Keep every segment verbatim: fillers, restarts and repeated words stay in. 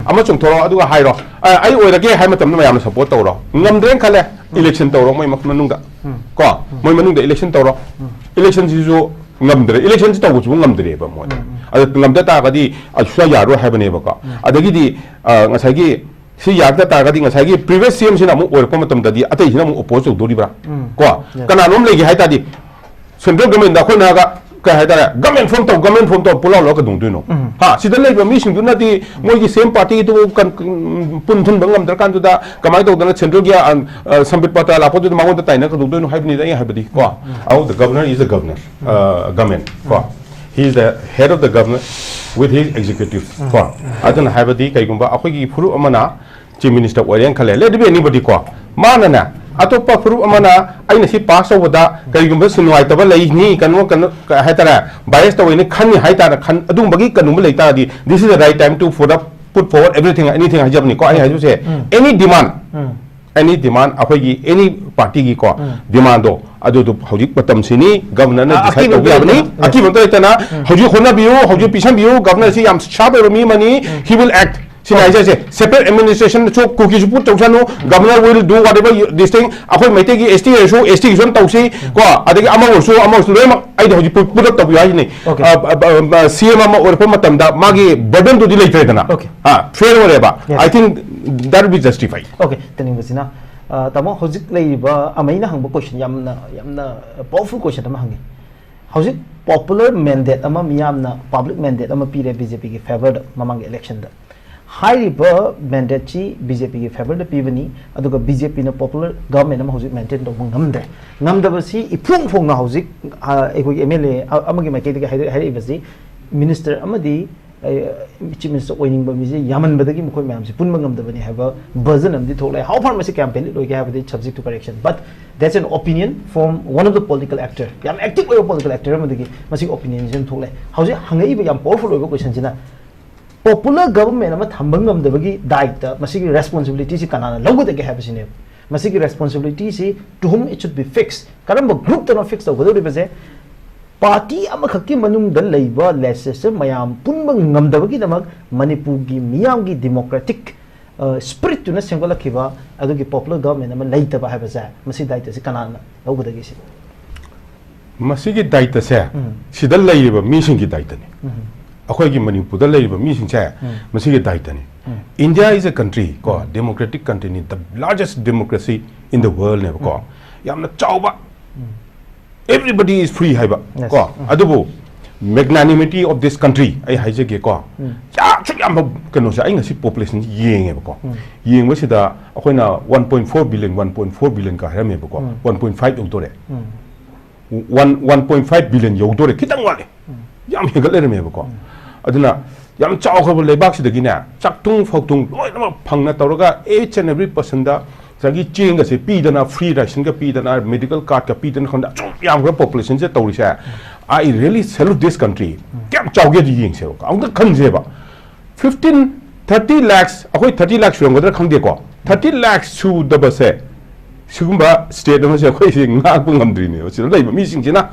ꯑꯃ ꯆꯣꯡꯊꯣꯔꯛꯑꯣ, ꯑꯗꯨꯒ ꯍꯥꯏꯔꯣ, "ꯑ, ꯑꯩ ꯑꯣꯏꯔꯒꯦ" ꯍꯥꯏ ꯃꯇꯝꯗ ꯃꯌꯥꯝꯅ ꯁꯄꯣꯔꯠ ꯇꯧꯔꯣ꯫ ꯉꯝꯗ꯭ꯔꯦꯅ ꯈꯜꯂꯦ, ꯏꯂꯦꯛꯁꯟ ꯇꯧꯔꯣ ꯃꯣꯏ ꯃ-, ꯃꯅꯨꯡꯗ꯫ ꯀꯣ? ꯃꯣꯏ ꯃꯅꯨꯡꯗ ꯏꯂꯦꯛꯁꯟ ꯇꯧꯔꯣ꯫ ꯏꯂꯦꯛꯁꯟꯁꯤꯁꯨ ꯉꯝꯗ꯭ꯔꯦ, ꯏꯂꯦꯛꯁꯟꯁꯤ ꯇꯧꯕꯁꯤꯕꯨ ꯉꯝꯗ꯭ꯔꯦꯕ ꯃꯣꯏ꯫ ꯑꯗ ꯉꯝꯗ ꯇꯥꯔꯒꯗꯤ ꯑꯁꯨꯛꯌꯥ ꯌꯥꯔꯣꯏ ꯍꯥꯏꯕꯅꯦꯕꯀꯣ꯫ ꯑꯗꯒꯤꯗꯤ, ꯑ, ꯉꯁꯥꯏꯒꯤ ꯁꯤ ꯌꯥꯔꯛꯇ ꯇꯥꯔꯒꯗꯤ ꯉꯁꯥꯏꯒꯤ previous C M ꯁꯤꯅ ꯑꯃꯨꯛ ꯑꯣꯏꯔꯛꯄ ꯃꯇꯝꯗꯗꯤ ꯑꯇꯩꯁꯤꯅ ꯑꯃꯨꯛ oppose ꯇꯧꯗꯣꯔꯤꯕ꯭ꯔꯥ? ꯀꯣ? ꯀꯅꯥꯅꯣꯝ ꯂꯩꯒꯦ ꯍꯥꯏ ꯇꯥꯔꯗꯤ central government ꯗ ꯑꯩꯈꯣꯏꯅ ꯍꯥꯏꯔꯒ, ꯀꯩ ꯍꯥꯏꯇꯥꯔꯦ, government form ꯇꯧ, government form ꯇꯧ, ꯄꯨꯂꯥꯎ ꯂꯧꯔꯒ ꯀꯩꯗꯧꯗꯣꯏꯅꯣ? ꯍꯥ? ꯁꯤꯗ ꯂꯩꯕ ꯃꯤꯁꯤꯡꯗꯨꯅꯗꯤ ꯃꯣꯏꯒꯤ same party ꯗꯨ ꯀꯟ-, ꯀꯟ-, ꯄꯨꯟ ꯊꯨꯡꯕ ꯉꯝꯗ꯭ꯔꯀꯥꯟꯗꯨꯗ ꯀꯃꯥꯏꯅ ꯇꯧꯗꯅ central ꯒꯤ, ꯑ, ꯑ, ꯁꯝꯕꯤꯠ ꯄꯇ꯭ꯔ ꯂꯥꯛꯄꯗꯨꯗ ꯃꯉꯣꯟꯗ ꯇꯥꯏꯅ ꯀꯩꯗꯧꯗꯣꯏꯅꯣ ꯍꯥꯏꯕꯅꯤꯗ ꯑꯩ ꯍꯥꯏꯕꯗꯤ, ꯀꯣ? ꯑꯍꯨꯝꯗ governor is the governor, ꯑ, government, ꯀꯣ? He is the head of the government with his executive, ꯀꯣ? ꯑꯗꯨꯅ ꯍꯥꯏꯕꯗꯤ ꯀꯩꯒꯨꯝꯕ ꯑꯩꯈꯣꯏꯒꯤ ꯐꯨꯔꯨꯞ ꯑꯃꯅ chief minister ꯑꯣꯏꯔꯦꯅ ꯈꯜꯂꯦ, let it be anybody, ꯀꯣ? ꯃꯥꯅꯅꯦ ꯑꯇꯣꯞꯄ ꯐꯨꯔꯨꯞ ꯑꯃꯅ ꯑꯩꯅ ꯁꯤ pass ꯇꯧꯕꯗ ꯀꯔꯤꯒꯨꯝꯕ ꯁꯤ ꯅꯨꯡꯉꯥꯏꯇꯕ ꯂꯩꯅꯤ, ꯀꯩꯅꯣ, ꯀꯩꯅꯣ, ꯀꯩ ꯍꯥꯏꯇꯥꯔꯦ, bias ꯇꯧꯋꯦꯅ ꯈꯟꯅꯤ ꯍꯥꯏꯇꯥꯔꯦ, ꯈꯟ-, ꯑꯗꯨꯒꯨꯝꯕꯒꯤ ꯀꯩꯅꯣꯝꯃ ꯂꯩ ꯇꯥꯔꯗꯤ, this is the right time to put up, put forward everything, anything ꯍꯥꯏꯖꯕꯅꯤꯀꯣ꯫ ꯑꯩ ꯍꯥꯏꯖꯕꯁꯦ, any demand, any demand, ꯑꯩꯈꯣꯏꯒꯤ any party ꯒꯤꯀꯣ, demand ꯗꯣ ꯑꯗꯨꯗꯣ ꯍꯧꯖꯤꯛ ꯃꯇꯝꯁꯤꯅꯤ, governor ꯅ decide ꯇꯧꯕ ꯌꯥꯕꯅꯤ꯫ ꯑꯀꯤꯕ ꯑꯝꯇ ꯂꯩꯇꯅ ꯍꯧꯖꯤꯛ ꯍꯣꯠꯅꯕꯤꯌꯨ, ꯍꯧꯖꯤꯛ ꯄꯤꯁꯟꯕꯤꯌꯨ꯫ Governor ꯁꯤ ꯌꯥꯝ sharp ꯑꯣꯏꯕ ꯃꯤ ꯑꯃꯅꯤ, he will act꯫ ꯁꯤꯅ ꯍꯥꯏꯖꯔꯤꯁꯦ, separate administration ꯁꯨ ꯀꯨꯀꯤꯁꯨ put ꯇꯧꯁꯅꯨ, governor will do whatever you, this thing꯫ ꯑꯩꯈꯣꯏ ꯃꯩꯇꯩꯒꯤ S T ꯑꯣꯏꯔꯁꯨ, S T ꯒꯤꯁꯨ ꯑꯗꯨꯝ ꯇꯧꯁꯤ, ꯀꯣ, ꯑꯗꯒꯤ ꯑꯃ ꯑꯣꯏꯔꯁꯨ, ꯑꯃ ꯑꯣꯏꯔꯁꯨ, ꯂꯣꯏꯅꯃꯛ ꯑꯩꯗꯤ ꯍꯧꯖꯤꯛ put, put up ꯇꯧꯕꯤꯌꯨ ꯍꯥꯏꯁꯤꯅꯤ꯫ ꯑ, ꯑ, ꯑ, C M ꯑꯃ ꯑꯣꯏꯔꯛꯄ ꯃꯇꯝꯗ ꯃꯥꯒꯤ burden ꯗꯨꯗꯤ ꯂꯩꯇ꯭ꯔꯦꯗꯅ꯫ ꯑ, fair ꯑꯣꯏꯔꯦꯕ꯫ I think that will be justified꯫ Okay, ꯇꯅꯤꯡꯕꯁꯤꯅ, ꯑ, ꯇꯥꯃꯣ, ꯍꯧꯖꯤꯛ ꯂꯩꯔꯤꯕ ꯑꯃꯩꯅ ꯍꯪꯕ question ꯌꯥꯝꯅ, ꯌꯥꯝꯅ powerful question ꯑꯃ ꯍꯪꯉꯤ꯫ ꯍꯧꯖꯤꯛ popular mandate ꯑꯃ, ꯃꯤꯌꯥꯝꯅ public mandate ꯑꯃ ꯄꯤꯔꯦ B J P ꯒꯤ favour ꯗ ꯃꯃꯥꯡꯒꯤ election ꯗ꯫ ꯍꯥꯏꯔꯤꯕ mandate ꯁꯤ B J P ꯒꯤ favour ꯗ ꯄꯤꯕꯅꯤ, ꯑꯗꯨꯒ B J P ꯅ popular government ꯑꯃ ꯍꯧꯖꯤꯛ maintain ꯇꯧꯕ ꯉꯝꯗ꯭ꯔꯦ꯫ ꯉꯝꯗꯕꯁꯤ ꯏꯐꯣꯡ ꯐꯣꯡꯅ ꯍꯧꯖꯤꯛ, ꯑ, ꯑꯩꯈꯣꯏꯒꯤ M L A ꯑ-, ꯑꯃꯒꯤ ꯃꯥꯏꯀꯩꯗꯒꯤ ꯍꯥꯏꯔ-, ꯍꯥꯏꯔꯛꯏꯕꯁꯤ, minister ꯑꯃꯗꯤ, ꯑ, chief minister ꯑꯣꯏꯅꯤꯡꯕ ꯃꯤꯁꯦ ꯌꯥꯝꯃꯟꯕꯗꯒꯤ ꯃꯈꯣꯏ ꯃꯌꯥꯝꯁꯤ ꯄꯨꯟꯕ ꯉꯝꯗꯕꯅꯤ ꯍꯥꯏꯕ version ꯑꯃꯗꯤ ꯊꯣꯛꯂꯛꯑꯦ꯫ How far ꯃꯁꯤ ꯀꯌꯥꯝ valid ꯑꯣꯏꯒꯦ ꯍꯥꯏꯕꯗꯤ subject to correction, but that's an opinion from one of the political actor, ꯌꯥꯝ active ꯑꯣꯏꯕ political actor ꯑꯃꯗꯒꯤ ꯃꯁꯤꯒꯤ opinion ꯁꯤ ꯑꯗꯨꯝ ꯊꯣꯛꯂꯛꯑꯦ꯫ ꯍꯧꯖꯤꯛ ꯍꯪꯉꯛꯏꯕ ꯌꯥꯝ powerful ꯑꯣꯏꯕ question ꯁꯤꯅ, popular government ꯑꯃ ꯊꯝꯕ ꯉꯝꯗꯕꯒꯤ ꯗꯥꯏꯇ ꯃꯁꯤꯒꯤ responsibility ꯁꯤ ꯀꯅꯥꯅ ꯂꯧꯒꯗꯒꯦ ꯍꯥꯏꯕꯁꯤꯅꯦꯕ꯫ ꯃꯁꯤꯒꯤ responsibility ꯁꯤ to whom it should be fixed, ꯀꯔꯝꯕ group ꯇꯅꯣ fix ꯇꯧꯒꯗꯧꯔꯤꯕꯁꯦ? ꯄꯥꯔꯇꯤ ꯑꯃꯈꯛꯀꯤ ꯃꯅꯨꯡꯗ ꯂꯩꯕ ꯂꯦꯖꯤꯁꯂꯦꯆꯔ ꯃꯌꯥꯝ ꯄꯨꯟꯕ ꯉꯝꯗꯕꯒꯤꯗꯃꯛ ꯃꯅꯤꯄꯨꯔꯒꯤ ꯃꯤꯌꯥꯝꯒꯤ ꯗꯤꯃꯣꯀ꯭ꯔꯦꯇꯤꯛ ꯁ꯭ꯄꯤꯔꯤꯠꯇꯨꯅ ꯁꯦꯝꯒꯠꯂꯛꯈꯤꯕ ꯑꯗꯨꯒꯤ ꯄꯣꯄꯨꯂꯔ ꯒꯚꯔꯟꯃꯦꯟ ꯑꯃ ꯂꯩꯇꯕ ꯍꯥꯏꯕꯁꯦ, ꯃꯁꯤ ꯗꯥꯏꯇꯁꯤ ꯀꯅꯥꯅ ꯂꯧꯒꯗꯒꯦ ꯁꯤꯕꯨ? ꯃꯁꯤꯒꯤ ꯗꯥꯏꯇꯁꯦ ꯎꯝ. ꯁꯤꯗ ꯂꯩꯔꯤꯕ ꯃꯤꯁꯤꯡꯒꯤ ꯗꯥꯏꯇꯅꯤ꯫ ꯎꯝ. ꯑꯩꯈꯣꯏꯒꯤ ꯃꯅꯤꯄꯨꯔꯗ ꯂꯩꯔꯤꯕ ꯃꯤꯁꯤꯡꯁꯦ ꯎꯝ. ꯃꯁꯤꯒꯤ ꯗꯥꯏꯇꯅꯤ꯫ ꯎꯝ. India is a country ꯀꯣ, democratic countryꯅꯤ, the largest democracy in the worldꯅꯦꯕꯀꯣ꯫ ꯌꯥꯝꯅ ꯆꯥꯎꯕ, everybody is free ꯍꯥꯏꯕ Yes. ꯀꯣ꯫ ꯎꯝ. ꯑꯗꯨꯕꯨ magnanimity of this country ꯑꯩ ꯍꯥꯏꯖꯒꯦꯀꯣ꯫ ꯎꯝ. ꯌꯥꯝꯁꯨ ꯌꯥꯝꯕ ꯀꯩꯅꯣꯁꯦ ꯑꯩ ꯉꯁꯤ population ꯌꯦꯡꯉꯦꯕꯀꯣ꯫ ꯎꯝ. ꯌꯦꯡꯕꯁꯤꯗ ꯑꯩꯈꯣꯏꯅ one point four billion, one point four billion ꯀ ꯍꯥꯏꯔꯝꯃꯦꯕꯀꯣ꯫ ꯎꯝ. One point five ꯌꯧꯗꯣꯔꯦ꯫ ꯎꯝ. One, one point five billion ꯌꯧꯗꯣꯔꯦ, ꯈꯤꯇꯪ ꯋꯥꯠꯂꯦ꯫ ꯌꯥꯝ ꯍꯦꯟꯒꯠ ꯂꯩꯔꯝꯃꯦꯕꯀꯣ꯫ ꯑꯗꯨꯅ ꯌꯥꯝ ꯆꯥꯎꯈ꯭ꯔꯕ ꯂꯩꯕꯥꯛꯁꯤꯗꯒꯤꯅꯦ, ꯆꯥꯛꯊꯨꯡ ꯐꯧꯊꯨꯡ ꯂꯣꯏꯅꯃꯛ ꯐꯪꯅ ꯇꯧꯔꯒ each and every personꯗ ꯉꯁꯥꯏꯒꯤ ꯆꯦꯡꯒꯁꯦ ꯄꯤꯗꯅ, free rationꯒ ꯄꯤꯗꯅ, medical cardꯀ ꯄꯤꯗꯅ, ꯈꯪꯗꯦ, ꯑꯁꯨꯛ ꯌꯥꯝꯈ꯭ꯔꯕ populationꯁꯦ ꯇꯧꯔꯤꯁꯦ꯫ I really salute this country꯫ ꯀꯌꯥꯝ ꯆꯥꯎꯒꯦ ꯑꯗꯨ ꯌꯦꯡꯁꯦꯕ, ꯑꯃꯨꯛꯇ ꯈꯟꯁꯦꯕ꯫ Fifteen, thirty lakhs, ꯑꯩꯈꯣꯏ thirty lakhs ꯁꯨꯔꯝꯒꯗ꯭ꯔꯥ ꯈꯪꯗꯦꯀꯣ꯫ Thirty lakhs ꯁꯨꯗꯕꯁꯦ, ꯁꯤꯒꯨꯝꯕ state ꯑꯃꯁꯦ ꯑꯩꯈꯣꯏꯁꯦ ꯉꯥꯛꯄ ꯉꯝꯗ꯭ꯔꯤꯅꯦꯕ, ꯁꯤꯗ ꯂꯩꯕ ꯃꯤꯁꯤꯡꯁꯤꯅ꯫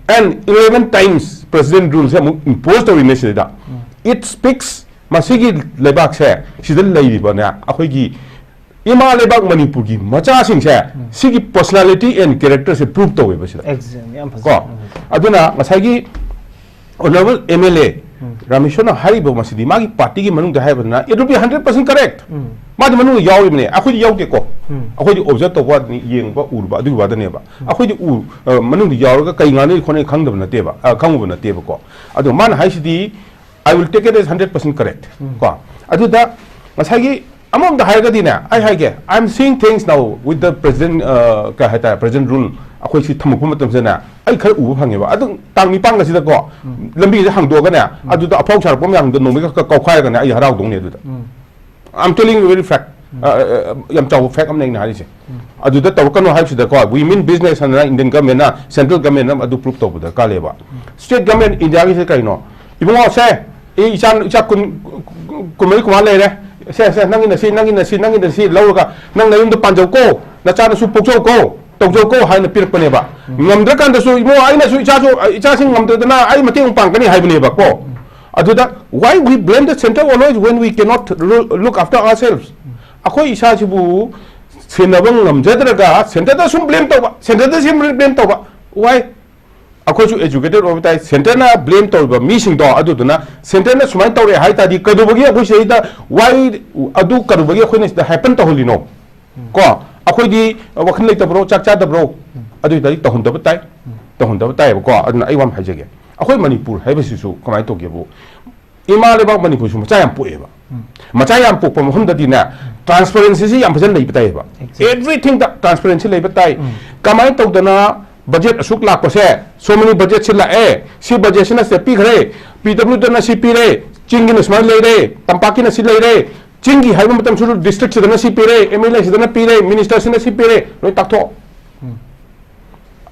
And eleven times President ruleꯁꯦ ꯑꯃꯨꯛ impose ꯇꯧꯔꯤꯅꯦ ꯁꯤꯗꯩꯗ꯫ It speaks, ꯃꯁꯤꯒꯤ ꯂꯩꯕꯥꯛꯁꯦ, ꯁꯤꯗ ꯂꯩꯔꯤꯕꯅꯦ, ꯑꯩꯈꯣꯏꯒꯤ ꯏꯃꯥ ꯂꯩꯕꯥꯛ ꯃꯅꯤꯄꯨꯔꯒꯤ ꯃꯆꯥꯁꯤꯡꯁꯦ, ꯁꯤꯒꯤ personality and characterꯁꯦ prove ꯇꯧꯋꯦꯕ ꯁꯤꯗ꯫ Exactly. ꯌꯥꯝ ꯐꯖꯩ. ꯀꯣ꯫ ꯎꯝ. ꯑꯗꯨꯅ ꯉꯁꯥꯏꯒꯤ Honourable MLA ꯎꯝ. ꯔꯥꯃꯦꯁꯣꯔꯅ ꯍꯥꯏꯔꯤꯕ ꯃꯁꯤꯗꯤ ꯃꯥꯒꯤ partyꯒꯤ ꯃꯅꯨꯡꯗ ꯍꯥꯏꯕꯅꯤꯅ, it will be hundred percent correct꯫ ꯎꯝ. ꯃꯥꯗꯤ ꯃꯅꯨꯡꯗ ꯌꯥꯎꯔꯤꯕꯅꯦ, ꯑꯩꯈꯣꯏꯗꯤ ꯌꯥꯎꯗꯦꯀꯣ꯫ ꯎꯝ. ꯑꯩꯈꯣꯏꯗꯤ observe ꯇꯧꯕ ꯋꯥꯗꯅꯤ, ꯌꯦꯡꯕ ꯎꯔꯨꯕ ꯑꯗꯨꯒꯤ ꯋꯥꯗꯅꯦꯕ꯫ ꯑꯩꯈꯣꯏꯗꯤ ꯎ-, ꯑ, ꯃꯅꯨꯡꯗ ꯌꯥꯎꯔꯒ ꯀꯩ ꯉꯥꯡꯅꯔꯤ ꯈꯣꯠꯅꯔꯤ ꯈꯪꯗꯕ ꯅꯠꯇꯦꯕ, ꯑ, ꯈꯪꯉꯨꯕ ꯅꯠꯇꯦꯕꯀꯣ꯫ ꯑꯗꯣ ꯃꯥꯅ ꯍꯥꯏꯁꯤꯗꯤ, "I will take it as hundred percent correct"꯫ ꯎꯝ. ꯀꯣ꯫ ꯑꯗꯨꯗ ꯉꯁꯥꯏꯒꯤ ꯑꯃꯔꯣꯝꯗ ꯍꯥꯏꯔꯒꯗꯤꯅꯦ, ꯑꯩ ꯍꯥꯏꯒꯦ, "I am seeing things now with the president, ꯑ, ꯀꯩ ꯍꯥꯏꯇꯥꯔꯦ, President rule ꯑꯩꯈꯣꯏ ꯁꯤ ꯊꯝꯃꯛꯄ ꯃꯇꯝꯁꯤꯗꯅꯦ, ꯑꯩ ꯈꯔ ꯎꯕ ꯐꯪꯉꯦꯕ"꯫ ꯑꯗꯨꯝ ꯇꯥꯡ ꯅꯤꯄꯥꯟꯒꯁꯤꯗꯀꯣ, ꯂꯝꯕꯤꯁꯦ ꯍꯥꯡꯗꯣꯛꯑꯒꯅꯦ, ꯑꯗꯨꯗ ꯑꯐꯥꯎ ꯁꯥꯔꯛꯄ ꯃꯌꯥꯝꯗꯣ ꯅꯣꯡꯃꯩꯒ ꯈꯔ ꯀꯧꯈꯥꯏꯔꯒꯅꯦ, ꯑꯩ ꯍꯔꯥꯎꯗꯧꯅꯦ ꯑꯗꯨꯗ꯫ ꯎꯝ. I'm telling you very fact. ꯑ, ꯑ, ꯑ, ꯌꯥꯝ ꯆꯥꯎꯕ fact ꯑꯃꯅꯦ ꯑꯩꯅ ꯍꯥꯏꯔꯤꯁꯦ꯫ ꯑꯗꯨꯗ ꯇꯧꯔꯛꯀꯅꯣ ꯍꯥꯏꯕꯁꯤꯗꯀꯣ, "We mean business" ꯍꯥꯏꯅ Indian governmentꯅ, central governmentꯅ ꯑꯗꯨ prove ꯇꯧꯕ ꯗꯔꯀꯥꯔ ꯂꯩꯌꯦꯕ꯫ State government Indiaꯒꯤꯁꯦ ꯀꯩꯅꯣ? ꯏꯕꯨꯡꯉꯣ, ꯁꯦ, ꯑꯩ ꯏꯆꯥ, ꯏꯆꯥ ꯀꯨꯟ, ꯀꯨꯟꯃꯔꯤ ꯀꯨꯟꯃꯉꯥ ꯂꯩꯔꯦ꯫ ꯁꯦ, ꯁꯦ, ꯅꯪꯒꯤꯅ ꯁꯤ, ꯅꯪꯒꯤꯅ ꯁꯤ, ꯅꯪꯒꯤꯅ ꯁꯤ ꯂꯧꯔꯒ ꯅꯪ ꯅꯌꯨꯝꯗ ꯄꯥꯟꯖꯧꯀꯣ, ꯅꯆꯥꯅꯁꯨ ꯄꯣꯛꯆꯧꯀꯣ꯫ ꯇꯧꯖꯧꯀꯣ ꯍꯥꯏꯅ ꯄꯤꯔꯛꯄꯅꯦꯕ꯫ ꯉꯝꯗ꯭ꯔꯀꯥꯟꯗꯁꯨ, "ꯏꯕꯨꯡꯉꯣ, ꯑꯩꯅꯁꯨ ꯏꯆꯥꯁꯨ, ꯏꯆꯥꯁꯤꯡ ꯉꯝꯗ꯭ꯔꯗꯅ ꯑꯩ ꯃꯇꯦꯡ ꯄꯥꯡꯒꯅꯤ" ꯍꯥꯏꯕꯅꯦꯕ ꯀꯣ꯫ ꯑꯗꯨꯗ, "Why we blame the center always when we cannot ru- look after ourselves?" ꯑꯩꯈꯣꯏ ꯏꯁꯥꯁꯤꯕꯨ ꯁꯦꯟꯅꯕ ꯉꯝꯖꯗ꯭ꯔꯒ centreꯗ ꯁꯨꯝ blame ꯇꯧꯕ, centreꯗ ꯁꯨꯝ blame ꯇꯧꯕ꯫ Why? ꯑꯩꯈꯣꯏꯁꯨ educated ꯑꯣꯏꯕ ꯇꯥꯏ, centreꯅ blame ꯇꯧꯔꯤꯕ ꯃꯤꯁꯤꯡꯗꯣ꯫ ꯑꯗꯨꯗꯨꯅ centreꯅ ꯁꯨꯃꯥꯏꯅ ꯇꯧꯔꯦ ꯍꯥꯏ ꯇꯥꯔꯗꯤ, ꯀꯩꯗꯧꯕꯒꯤ ꯑꯩꯈꯣꯏ ꯁꯤꯗꯩꯗ, why, ꯑꯗꯨ ꯀꯩꯗꯧꯕꯒꯤ ꯑꯩꯈꯣꯏꯅ ꯁꯤꯗ happen ꯇꯧꯍꯜꯂꯤꯅꯣ? ꯀꯣ, ꯑꯩꯈꯣꯏꯗꯤ ꯋꯥꯈꯜ ꯂꯩꯇꯕ꯭ꯔꯣ, ꯆꯥꯛ ꯆꯥꯗꯕ꯭ꯔꯣ? ꯑꯗꯨ ꯑꯣꯏ ꯇꯥꯔꯗꯤ ꯇꯧꯍꯟꯗꯕ ꯇꯥꯏ, ꯇꯧꯍꯟꯗꯕ ꯇꯥꯏꯌꯦꯕꯀꯣ꯫ ꯑꯗꯨꯅ ꯑꯩ ꯋꯥ ꯑꯃ ꯍꯥꯏꯖꯒꯦ, ꯑꯩꯈꯣꯏ ꯃꯅꯤꯄꯨꯔ ꯍꯥꯏꯕꯁꯤꯁꯨ ꯀꯃꯥꯏꯅ ꯇꯧꯒꯦꯕꯨ, ꯏꯃꯥ ꯂꯩꯕꯥꯛ ꯃꯅꯤꯄꯨꯔꯁꯨ ꯃꯆꯥ ꯌꯥꯝ ꯄꯣꯛꯑꯦꯕ꯫ ꯃꯆꯥ ꯌꯥꯝ ꯄꯣꯛꯄ ꯃꯐꯝꯗꯗꯤꯅꯦ, transparencyꯁꯤ ꯌꯥꯝ ꯐꯖꯅ ꯂꯩꯕ ꯇꯥꯏꯌꯦꯕ꯫ Exactly. Everythingꯗ transparency ꯂꯩꯕ ꯇꯥꯏ꯫ ꯀꯃꯥꯏꯅ ꯇꯧꯗꯅ budget ꯑꯁꯨꯛ ꯂꯥꯛꯄꯁꯦ, so many budgetꯁꯤ ꯂꯥꯛꯑꯦ, ꯁꯤ budgetꯁꯤꯅ ꯁꯤꯗ ꯄꯤꯈ꯭ꯔꯦ, PWDꯅ ꯁꯤ ꯄꯤꯔꯦ, ꯆꯤꯡꯒꯤꯅ ꯁꯨꯃꯥꯏꯅ ꯂꯩꯔꯦ, ꯇꯝꯄꯥꯛꯀꯤꯅ ꯁꯤ ꯂꯩꯔꯦ, ꯆꯤꯡꯒꯤ ꯍꯥꯏꯕ ꯃꯇꯝꯁꯨ districtꯁꯤꯗꯅ ꯁꯤ ꯄꯤꯔꯦ, MLAꯁꯤꯗꯅ ꯄꯤꯔꯦ, ministerꯁꯤꯅ ꯁꯤ ꯄꯤꯔꯦ, ꯂꯣꯏ ꯇꯥꯛꯊꯣꯛꯑꯣ꯫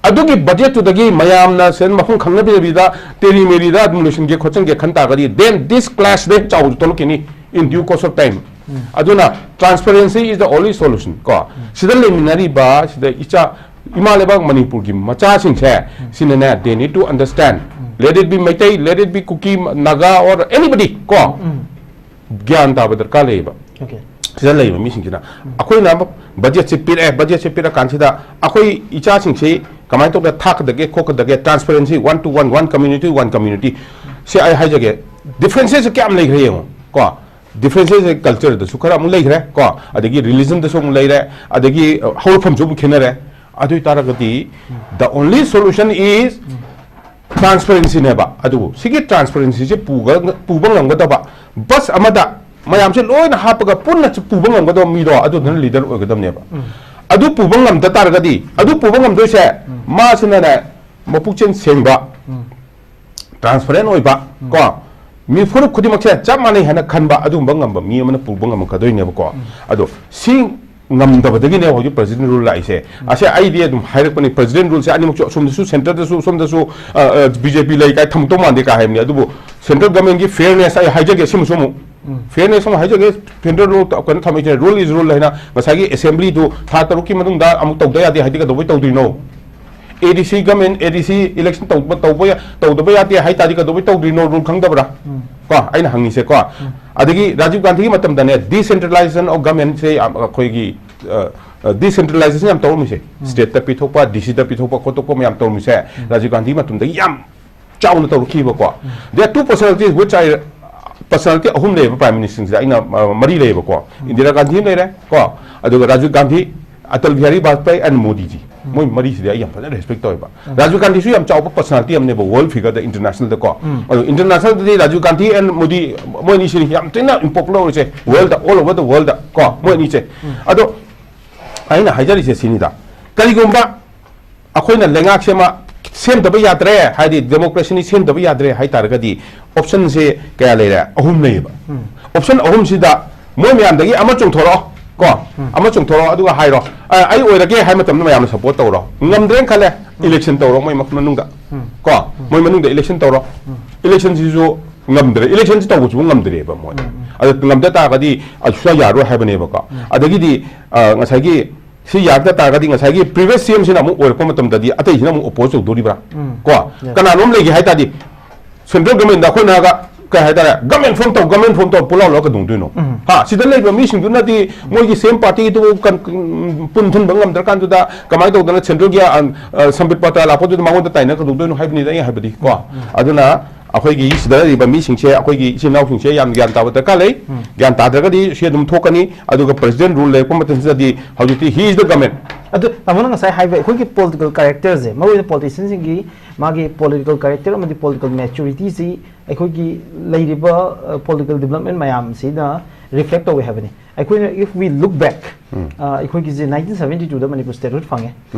ꯑꯗꯨꯒꯤ budgetꯇꯨꯗꯒꯤ ꯃꯌꯥꯝꯅ ꯁꯦꯟ ꯃꯐꯝ ꯈꯪꯅꯕꯤꯗꯕꯤꯗ ꯇꯦꯔꯤ ꯃꯦꯔꯤꯗ ꯑꯗꯨꯝ ꯂꯣꯏꯁꯤꯟꯒꯦ ꯈꯣꯠꯆꯤꯟꯒꯦ ꯈꯟ ꯇꯥꯔꯒꯗꯤ, then this clash ꯗꯦ ꯆꯥꯎꯕꯁꯨ ꯊꯣꯛꯂꯛꯈꯤꯅꯤ in due course of time꯫ ꯑꯗꯨꯅ transparency is the only solution ꯀꯣ꯫ ꯁꯤꯗ ꯂꯩꯃꯤꯟꯅꯔꯤꯕ, ꯁꯤꯗ ꯏꯆꯥ, ꯏꯃꯥ ꯂꯩꯕꯥꯛ ꯃꯅꯤꯄꯨꯔꯒꯤ ꯃꯆꯥꯁꯤꯡꯁꯦ, ꯁꯤꯅꯅꯦ, they need to understand, let it be Meitei, let it be Kuki, Naga or anybody ꯀꯣ, ꯒ꯭ꯌꯥꯟ ꯇꯥꯕ ꯗꯔꯀꯥꯔ ꯂꯩꯌꯦꯕ꯫ Okay. ꯁꯤꯗ ꯂꯩꯔꯤꯕ ꯃꯤꯁꯤꯡꯁꯤꯅ꯫ ꯑꯩꯈꯣꯏꯅ ꯑꯃ budgetꯁꯦ ꯄꯤꯔꯛꯑꯦ, budgetꯁꯦ ꯄꯤꯔꯛꯑꯀꯥꯟꯁꯤꯗ ꯑꯩꯈꯣꯏ ꯏꯆꯥꯁꯤꯡꯁꯤ ꯀꯃꯥꯏꯅ ꯇꯧꯗꯅ ꯊꯥꯛꯀꯗꯒꯦ ꯈꯣꯠꯀꯗꯒꯦ, transparency, one to one, one community, one community꯫ ꯁꯤ ꯑꯩ ꯍꯥꯏꯖꯒꯦ, differences ꯀꯌꯥꯝ ꯂꯩꯈ꯭ꯔꯦ ꯌꯦꯡꯉꯣ ꯀꯣ꯫ Differences cultureꯗꯁꯨ ꯈꯔ ꯑꯃꯨꯛ ꯂꯩꯈ꯭ꯔꯦ ꯀꯣ, ꯑꯗꯒꯤ religionꯗꯁꯨ ꯑꯃꯨꯛ ꯂꯩꯔꯦ, ꯑꯗꯒꯤ, ꯑ, ꯍꯧꯔꯛꯐꯝꯁꯨ ꯑꯃꯨꯛ ꯈꯦꯠꯅꯔꯦ꯫ ꯑꯗꯨ ꯑꯣꯏ ꯇꯥꯔꯒꯗꯤ, the only solution is transparencyꯅꯦꯕ꯫ ꯑꯗꯨꯕꯨ ꯁꯤꯒꯤ transparencyꯁꯦ ꯄꯨꯒ-, ꯄꯨꯕ ꯉꯝꯒꯗꯕ, bus ꯑꯃꯗ ꯃꯌꯥꯝꯁꯦ ꯂꯣꯏꯅ ꯍꯥꯞꯄꯒ ꯄꯨꯟꯅ ꯆ-, ꯄꯨꯕ ꯉꯝꯒꯗꯕ ꯃꯤꯗꯣ, ꯑꯗꯨꯗꯨꯅ leader ꯑꯣꯏꯒꯗꯕꯅꯦꯕ꯫ ꯑꯗꯨ ꯄꯨꯕ ꯉꯝꯗ ꯇꯥꯔꯒꯗꯤ, ꯑꯗꯨ ꯄꯨꯕ ꯉꯝꯗꯣꯏꯁꯦ, ꯃꯥꯁꯤꯅꯅꯦ, ꯃꯄꯨꯛꯆꯦꯜ ꯁꯦꯡꯕ, transparent ꯑꯣꯏꯕ, ꯀꯣ, ꯃꯤ ꯐꯨꯔꯨꯞ ꯈꯨꯗꯤꯡꯃꯛꯁꯦ ꯆꯞ ꯃꯥꯟꯅꯩ ꯍꯥꯏꯅ ꯈꯟꯕ, ꯑꯗꯨꯒꯨꯝꯕ ꯉꯝꯕ ꯃꯤ ꯑꯃꯅ ꯄꯨꯕ ꯉꯝꯃꯛꯀꯗꯣꯏꯅꯦꯕꯀꯣ꯫ ꯑꯗꯣ ꯁꯤ ꯉꯝꯗꯕꯗꯒꯤꯅꯦ ꯍꯧꯖꯤꯛ president rule ꯂꯥꯛꯏꯁꯦ꯫ ꯑꯁꯦ ꯑꯩꯗꯤ ꯑꯗꯨꯝ ꯍꯥꯏꯔꯛꯄꯅꯤ, president ruleꯁꯦ ꯑꯅꯤꯃꯛꯁꯨ, ꯑꯁꯣꯝꯗꯁꯨ centreꯗꯁꯨ, ꯁꯣꯝꯗꯁꯨ, ꯑ, ꯑ, BJP ꯂꯩ ꯀꯥꯏ ꯊꯝꯃꯛꯇꯧ ꯃꯥꯟꯗꯦ ꯀꯥꯏ ꯍꯥꯏꯕꯅꯤ꯫ ꯑꯗꯨꯕꯨ central governmentꯀꯤ fairness ꯑꯩ ꯍꯥꯏꯖꯒꯦ, ꯁꯤꯃꯁꯨ ꯑꯃꯨꯛ ꯐꯦꯌꯔꯅꯦꯁ ꯑꯃ ꯍꯥꯏꯖꯒꯦ, ꯐꯦꯗꯔꯦꯜ ꯔꯨꯜ ꯀꯩꯅꯣ ꯊꯝꯃꯛꯏꯁꯦ, ꯔꯨꯜ ꯏꯁ ꯔꯨꯜ ꯍꯥꯏꯅ ꯉꯁꯥꯏꯒꯤ ꯑꯦꯁꯦꯝꯕ꯭ꯂꯤꯗꯨ ꯊꯥ ꯇꯔꯨꯛꯀꯤ ꯃꯅꯨꯡꯗ ꯑꯃꯨꯛ ꯇꯧꯗ ꯌꯥꯗꯦ ꯍꯥꯏꯗꯤ ꯀꯩꯗꯧꯕꯩ ꯇꯧꯗꯣꯏꯅꯣ? ꯑꯦ ꯗꯤ ꯁꯤ ꯒꯃꯦꯟ, ꯑꯦ ꯗꯤ ꯁꯤ ꯏꯂꯦꯛꯁꯟ ꯇꯧꯕ ꯇꯧꯕ ꯌꯥ- ꯇꯧꯗꯕ ꯌꯥꯗꯦ ꯍꯥꯏ ꯇꯥꯔꯗꯤ ꯀꯩꯗꯧꯕꯩ ꯇꯧꯗꯣꯏꯅꯣ? ꯔꯨꯜ ꯈꯪꯗꯕ꯭ꯔꯥ? ꯀꯣ, ꯑꯩꯅ ꯍꯪꯉꯤꯁꯦ ꯀꯣ꯫ ꯑꯗꯒꯤ ꯔꯥꯖꯤꯕ ꯒꯥꯟꯙꯤꯒꯤ ꯃꯇꯝꯗꯅꯦ, ꯗꯤꯁꯦꯟꯇ꯭ꯔꯦꯂꯥꯏꯖꯦꯁꯟ ꯑꯣꯐ ꯒꯃꯦꯟꯁꯦ ꯌꯥꯝ ꯑꯩꯈꯣꯏꯒꯤ ꯗꯤꯁꯦꯟꯇ꯭ꯔꯦꯂꯥꯏꯖꯦꯁꯟ ꯌꯥꯝ ꯇꯧꯔꯝꯃꯤꯁꯦ, ꯁ꯭ꯇꯦꯠꯇ ꯄꯤꯊꯣꯛꯄ, ꯗꯤ ꯁꯤꯗ ꯄꯤꯊꯣꯛꯄ ꯈꯣꯠꯇꯣꯛꯄ ꯃꯌꯥꯝ ꯇꯧꯔꯝꯃꯤꯁꯦ ꯔꯥꯖꯤꯕ ꯒꯥꯟꯙꯤꯒꯤ ꯃꯇꯝꯗꯒꯤ ꯌꯥꯝ ꯆꯥꯎꯅ ꯇꯧꯔꯛꯈꯤꯕꯀꯣ꯫ There are two personalities which I, personality ꯑꯍꯨꯝ ꯂꯩꯌꯦꯕ ꯄ꯭ꯔꯥꯏꯝ ꯃꯤꯅꯤꯁꯇꯔꯁꯤꯡꯁꯤꯗ, ꯑꯩꯅ ꯃꯔꯤ ꯂꯩꯌꯦꯕꯀꯣ꯫ ꯏꯟꯗꯤꯔꯥ ꯒꯥꯟꯙꯤ ꯑꯃ ꯂꯩꯔꯦ ꯀꯣ, ꯑꯗꯨꯒ ꯔꯥꯖꯤꯕ ꯒꯥꯟꯙꯤ, ꯑꯇꯜ ꯕꯤꯍꯥꯔꯤ ꯕꯥꯖꯄꯦꯌꯤ and ꯃꯣꯗꯤꯖꯤ꯫ ꯃꯣꯏ ꯃꯔꯤꯁꯤꯗꯤ ꯑꯩ ꯌꯥꯝ ꯐꯖꯅ ꯔꯦꯁꯄꯦꯛ ꯇꯧꯋꯦꯕ꯫ ꯔꯥꯖꯤꯕ ꯒꯥꯟꯙꯤꯁꯨ ꯌꯥꯝ ꯆꯥꯎꯕ ꯄꯔꯁꯅꯥꯂꯤꯇꯤ ꯑꯃꯅꯦꯕ ꯋꯥꯔꯜ ꯐꯤꯒꯔꯗ, ꯏꯟꯇꯔꯅꯦꯁꯅꯦꯜꯗꯀꯣ꯫ ꯑꯗꯣ ꯏꯟꯇꯔꯅꯦꯁꯅꯦꯜꯗꯗꯤ ꯔꯥꯖꯤꯕ ꯒꯥꯟꯙꯤ and ꯃꯣꯗꯤ, ꯃꯣꯏ ꯑꯅꯤꯁꯤꯅꯤ ꯌꯥꯝ ꯊꯤꯅ ꯏꯝꯄꯣꯄꯨꯂꯔ ꯑꯣꯏꯔꯤꯁꯦ world, all over the world ꯀꯣ, ꯃꯣꯏ ꯑꯅꯤꯁꯦ꯫ ꯑꯗꯣ ꯑꯩꯅ ꯍꯥꯏꯖꯔꯤꯁꯦ ꯁꯤꯅꯤꯗ, ꯀꯔꯤꯒꯨꯝꯕ ꯑꯩꯈꯣꯏꯅ ꯂꯩꯉꯥꯛꯁꯦ ꯑꯃ ꯁꯦꯝꯗꯕ ꯌꯥꯗ꯭ꯔꯦ, ꯍꯥꯏꯗꯤ ꯗꯦꯃꯣꯀ꯭ꯔꯦꯁꯤꯅꯤ ꯁꯦꯝꯗꯕ ꯌꯥꯗ꯭ꯔꯦ ꯍꯥꯏ ꯇꯥꯔꯒꯗꯤ, ꯑꯣꯞꯁꯟꯁꯦ ꯀꯌꯥ ꯂꯩꯔꯦ? ꯑꯍꯨꯝ ꯂꯩꯌꯦꯕ꯫ ꯑꯣꯞꯁꯟ ꯑꯍꯨꯝꯁꯤꯗ ꯃꯣꯏ ꯃꯌꯥꯝꯗꯒꯤ ꯑꯃ ꯆꯣꯡꯊꯣꯔꯛꯑꯣ ꯀꯣ, ꯑꯃ ꯆꯣꯡꯊꯣꯔꯛꯑꯣ, ꯑꯗꯨꯒ ꯍꯥꯏꯔꯣ, "ꯑ, ꯑꯩ ꯑꯣꯏꯔꯒꯦ" ꯍꯥꯏ ꯃꯇꯝꯗ ꯃꯌꯥꯝꯅ ꯁꯄꯣꯔꯠ ꯇꯧꯔꯣ꯫ ꯉꯝꯗ꯭ꯔꯦꯅ ꯈꯜꯂꯦ, ꯏꯂꯦꯛꯁꯟ ꯇꯧꯔꯣ ꯃꯣꯏ ꯃꯅꯨꯡꯗ ꯀꯣ, ꯃꯣꯏ ꯃꯅꯨꯡꯗ ꯏꯂꯦꯛꯁꯟ ꯇꯧꯔꯣ꯫ ꯏꯂꯦꯛꯁꯟꯁꯤꯁꯨ ꯉꯝꯗ꯭ꯔꯦ, ꯏꯂꯦꯛꯁꯟꯁꯤ ꯇꯧꯕꯁꯤꯕꯨ ꯉꯝꯗ꯭ꯔꯦꯕ ꯃꯣꯏ꯫ ꯑꯗꯨ ꯉꯝꯗ ꯇꯥꯔꯒꯗꯤ ꯑꯗꯨ ꯁꯨꯡꯌꯥ ꯌꯥꯔꯣꯏ ꯍꯥꯏꯕꯅꯦꯕꯀꯣ꯫ ꯑꯗꯒꯤꯗꯤ, ꯑ, ꯉꯁꯥꯏꯒꯤ ꯁꯤ ꯌꯥꯔꯛꯇ ꯇꯥꯔꯒꯗꯤ ꯉꯁꯥꯏꯒꯤ ꯄ꯭ꯔꯤꯚꯤꯌꯁ ꯁꯤ ꯑꯦꯝꯁꯤꯅ ꯑꯃꯨꯛ ꯑꯣꯏꯔꯛꯄ ꯃꯇꯝꯗꯗꯤ ꯑꯇꯩꯁꯤꯅ ꯑꯃꯨꯛ ꯑꯣꯄꯣꯖ ꯇꯧꯗꯣꯔꯤꯕ꯭ꯔꯥ? ꯀꯣ? Yes. ꯀꯅꯥꯅꯣꯝ ꯂꯩꯒꯦ ꯍꯥꯏ ꯇꯥꯔꯗꯤ ꯁꯦꯟꯇ꯭ꯔꯦꯜ ꯒꯃꯦꯟꯗ ꯑꯩꯈꯣꯏꯅ ꯍꯥꯏꯔꯒ ꯀꯩ ꯍꯥꯏꯇꯥꯔꯦ, "ꯒꯃꯦꯟ ꯐꯣꯝ ꯇꯧ, ꯒꯃꯦꯟ ꯐꯣꯝ ꯇꯧ" ꯄꯨꯂꯥꯎ ꯂꯥꯎꯔꯒ ꯀꯩꯗꯧꯗꯣꯏꯅꯣ? ꯍꯥ? ꯁꯤꯗ ꯂꯩꯕ ꯃꯤꯁꯤꯡꯗꯨꯅꯗꯤ ꯃꯣꯏꯒꯤ ꯁꯤ ꯑꯦꯝ ꯄꯥꯔꯇꯤꯗꯨ ꯀꯟ-, ꯄꯨꯟ ꯊꯨꯟꯕ ꯉꯝꯗ꯭ꯔꯀꯥꯟꯗꯨꯗ ꯀꯃꯥꯏꯅ ꯇꯧꯗꯅ ꯁꯦꯟꯇ꯭ꯔꯦꯜꯒꯤ, ꯑ, ꯑ, ꯁꯝꯕꯤꯠ ꯄꯇ꯭ꯔ ꯂꯥꯛꯄꯗꯨꯗ ꯃꯉꯣꯟꯗ ꯇꯥꯏꯅ ꯀꯩꯗꯧꯗꯣꯏꯅꯣ ꯍꯥꯏꯕꯅꯤꯗ ꯑꯩ ꯍꯥꯏꯕꯗꯤ ꯀꯣ꯫ ꯑꯗꯨꯅ ꯑꯩꯈꯣꯏꯒꯤ ꯁꯤꯗ ꯂꯩꯔꯤꯕ ꯃꯤꯁꯤꯡꯁꯦ, ꯑꯩꯈꯣꯏꯒꯤ ꯏꯆꯤꯟ ꯏꯅꯥꯎꯁꯤꯡꯁꯦ ꯌꯥꯝ ꯒ꯭ꯌꯥꯟ ꯇꯥꯕ ꯗꯔꯀꯥꯔ ꯂꯩ꯫ ꯒ꯭ꯌꯥꯟ ꯇꯥꯗ꯭ꯔꯒꯗꯤ ꯁꯤ ꯑꯗꯨꯝ ꯊꯣꯛꯀꯅꯤ꯫ ꯑꯗꯨꯒ ꯄ꯭ꯔꯁꯤꯗꯦꯟ ꯔꯨꯜ ꯂꯩꯔꯛꯄ ꯃꯇꯝꯁꯤꯗꯗꯤ ꯍꯧꯖꯤꯛꯇꯤ he is the government꯫ ꯑꯗꯨ ꯇꯥꯃꯣꯅ ꯉꯁꯥꯏ ꯍꯥꯏꯕ ꯑꯩꯈꯣꯏꯒꯤ ꯄꯣꯂꯤꯇꯤꯀꯦꯜ ꯀꯦꯔꯦꯛꯇꯔꯁꯦ, ꯃꯔꯨꯑꯣꯏꯅ ꯄꯣꯂꯤꯇꯤꯁꯤꯌꯟꯁꯤꯡꯒꯤ ꯃꯥꯒꯤ ꯄꯣꯂꯤꯇꯤꯀꯦꯜ ꯀꯦꯔꯦꯛꯇꯔ ꯑꯃꯗꯤ ꯄꯣꯂꯤꯇꯤꯀꯦꯜ ꯃꯦꯆꯨꯔꯤꯇꯤꯁꯤ ꯑꯩꯈꯣꯏꯒꯤ ꯂꯩꯔꯤꯕ, ꯑ, ꯄꯣꯂꯤꯇꯤꯀꯦꯜ ꯗꯤꯕꯂꯞꯃꯦꯟ ꯃꯌꯥꯝꯁꯤꯅ ꯔꯤꯐ꯭ꯂꯦꯛ ꯇꯧꯋꯦ ꯍꯥꯏꯕꯅꯤ꯫ ꯑꯩꯈꯣꯏꯅ, if we look back, ꯑ, ꯑꯩꯈꯣꯏꯒꯤꯁꯦ ꯅꯥꯏꯟꯇꯤꯟ ꯁꯚꯦꯟꯇꯤ ꯇꯨꯗ ꯃꯅꯤꯄꯨꯔ ꯁ꯭ꯇꯦꯠꯍꯨꯗ ꯐꯪꯉꯦ꯫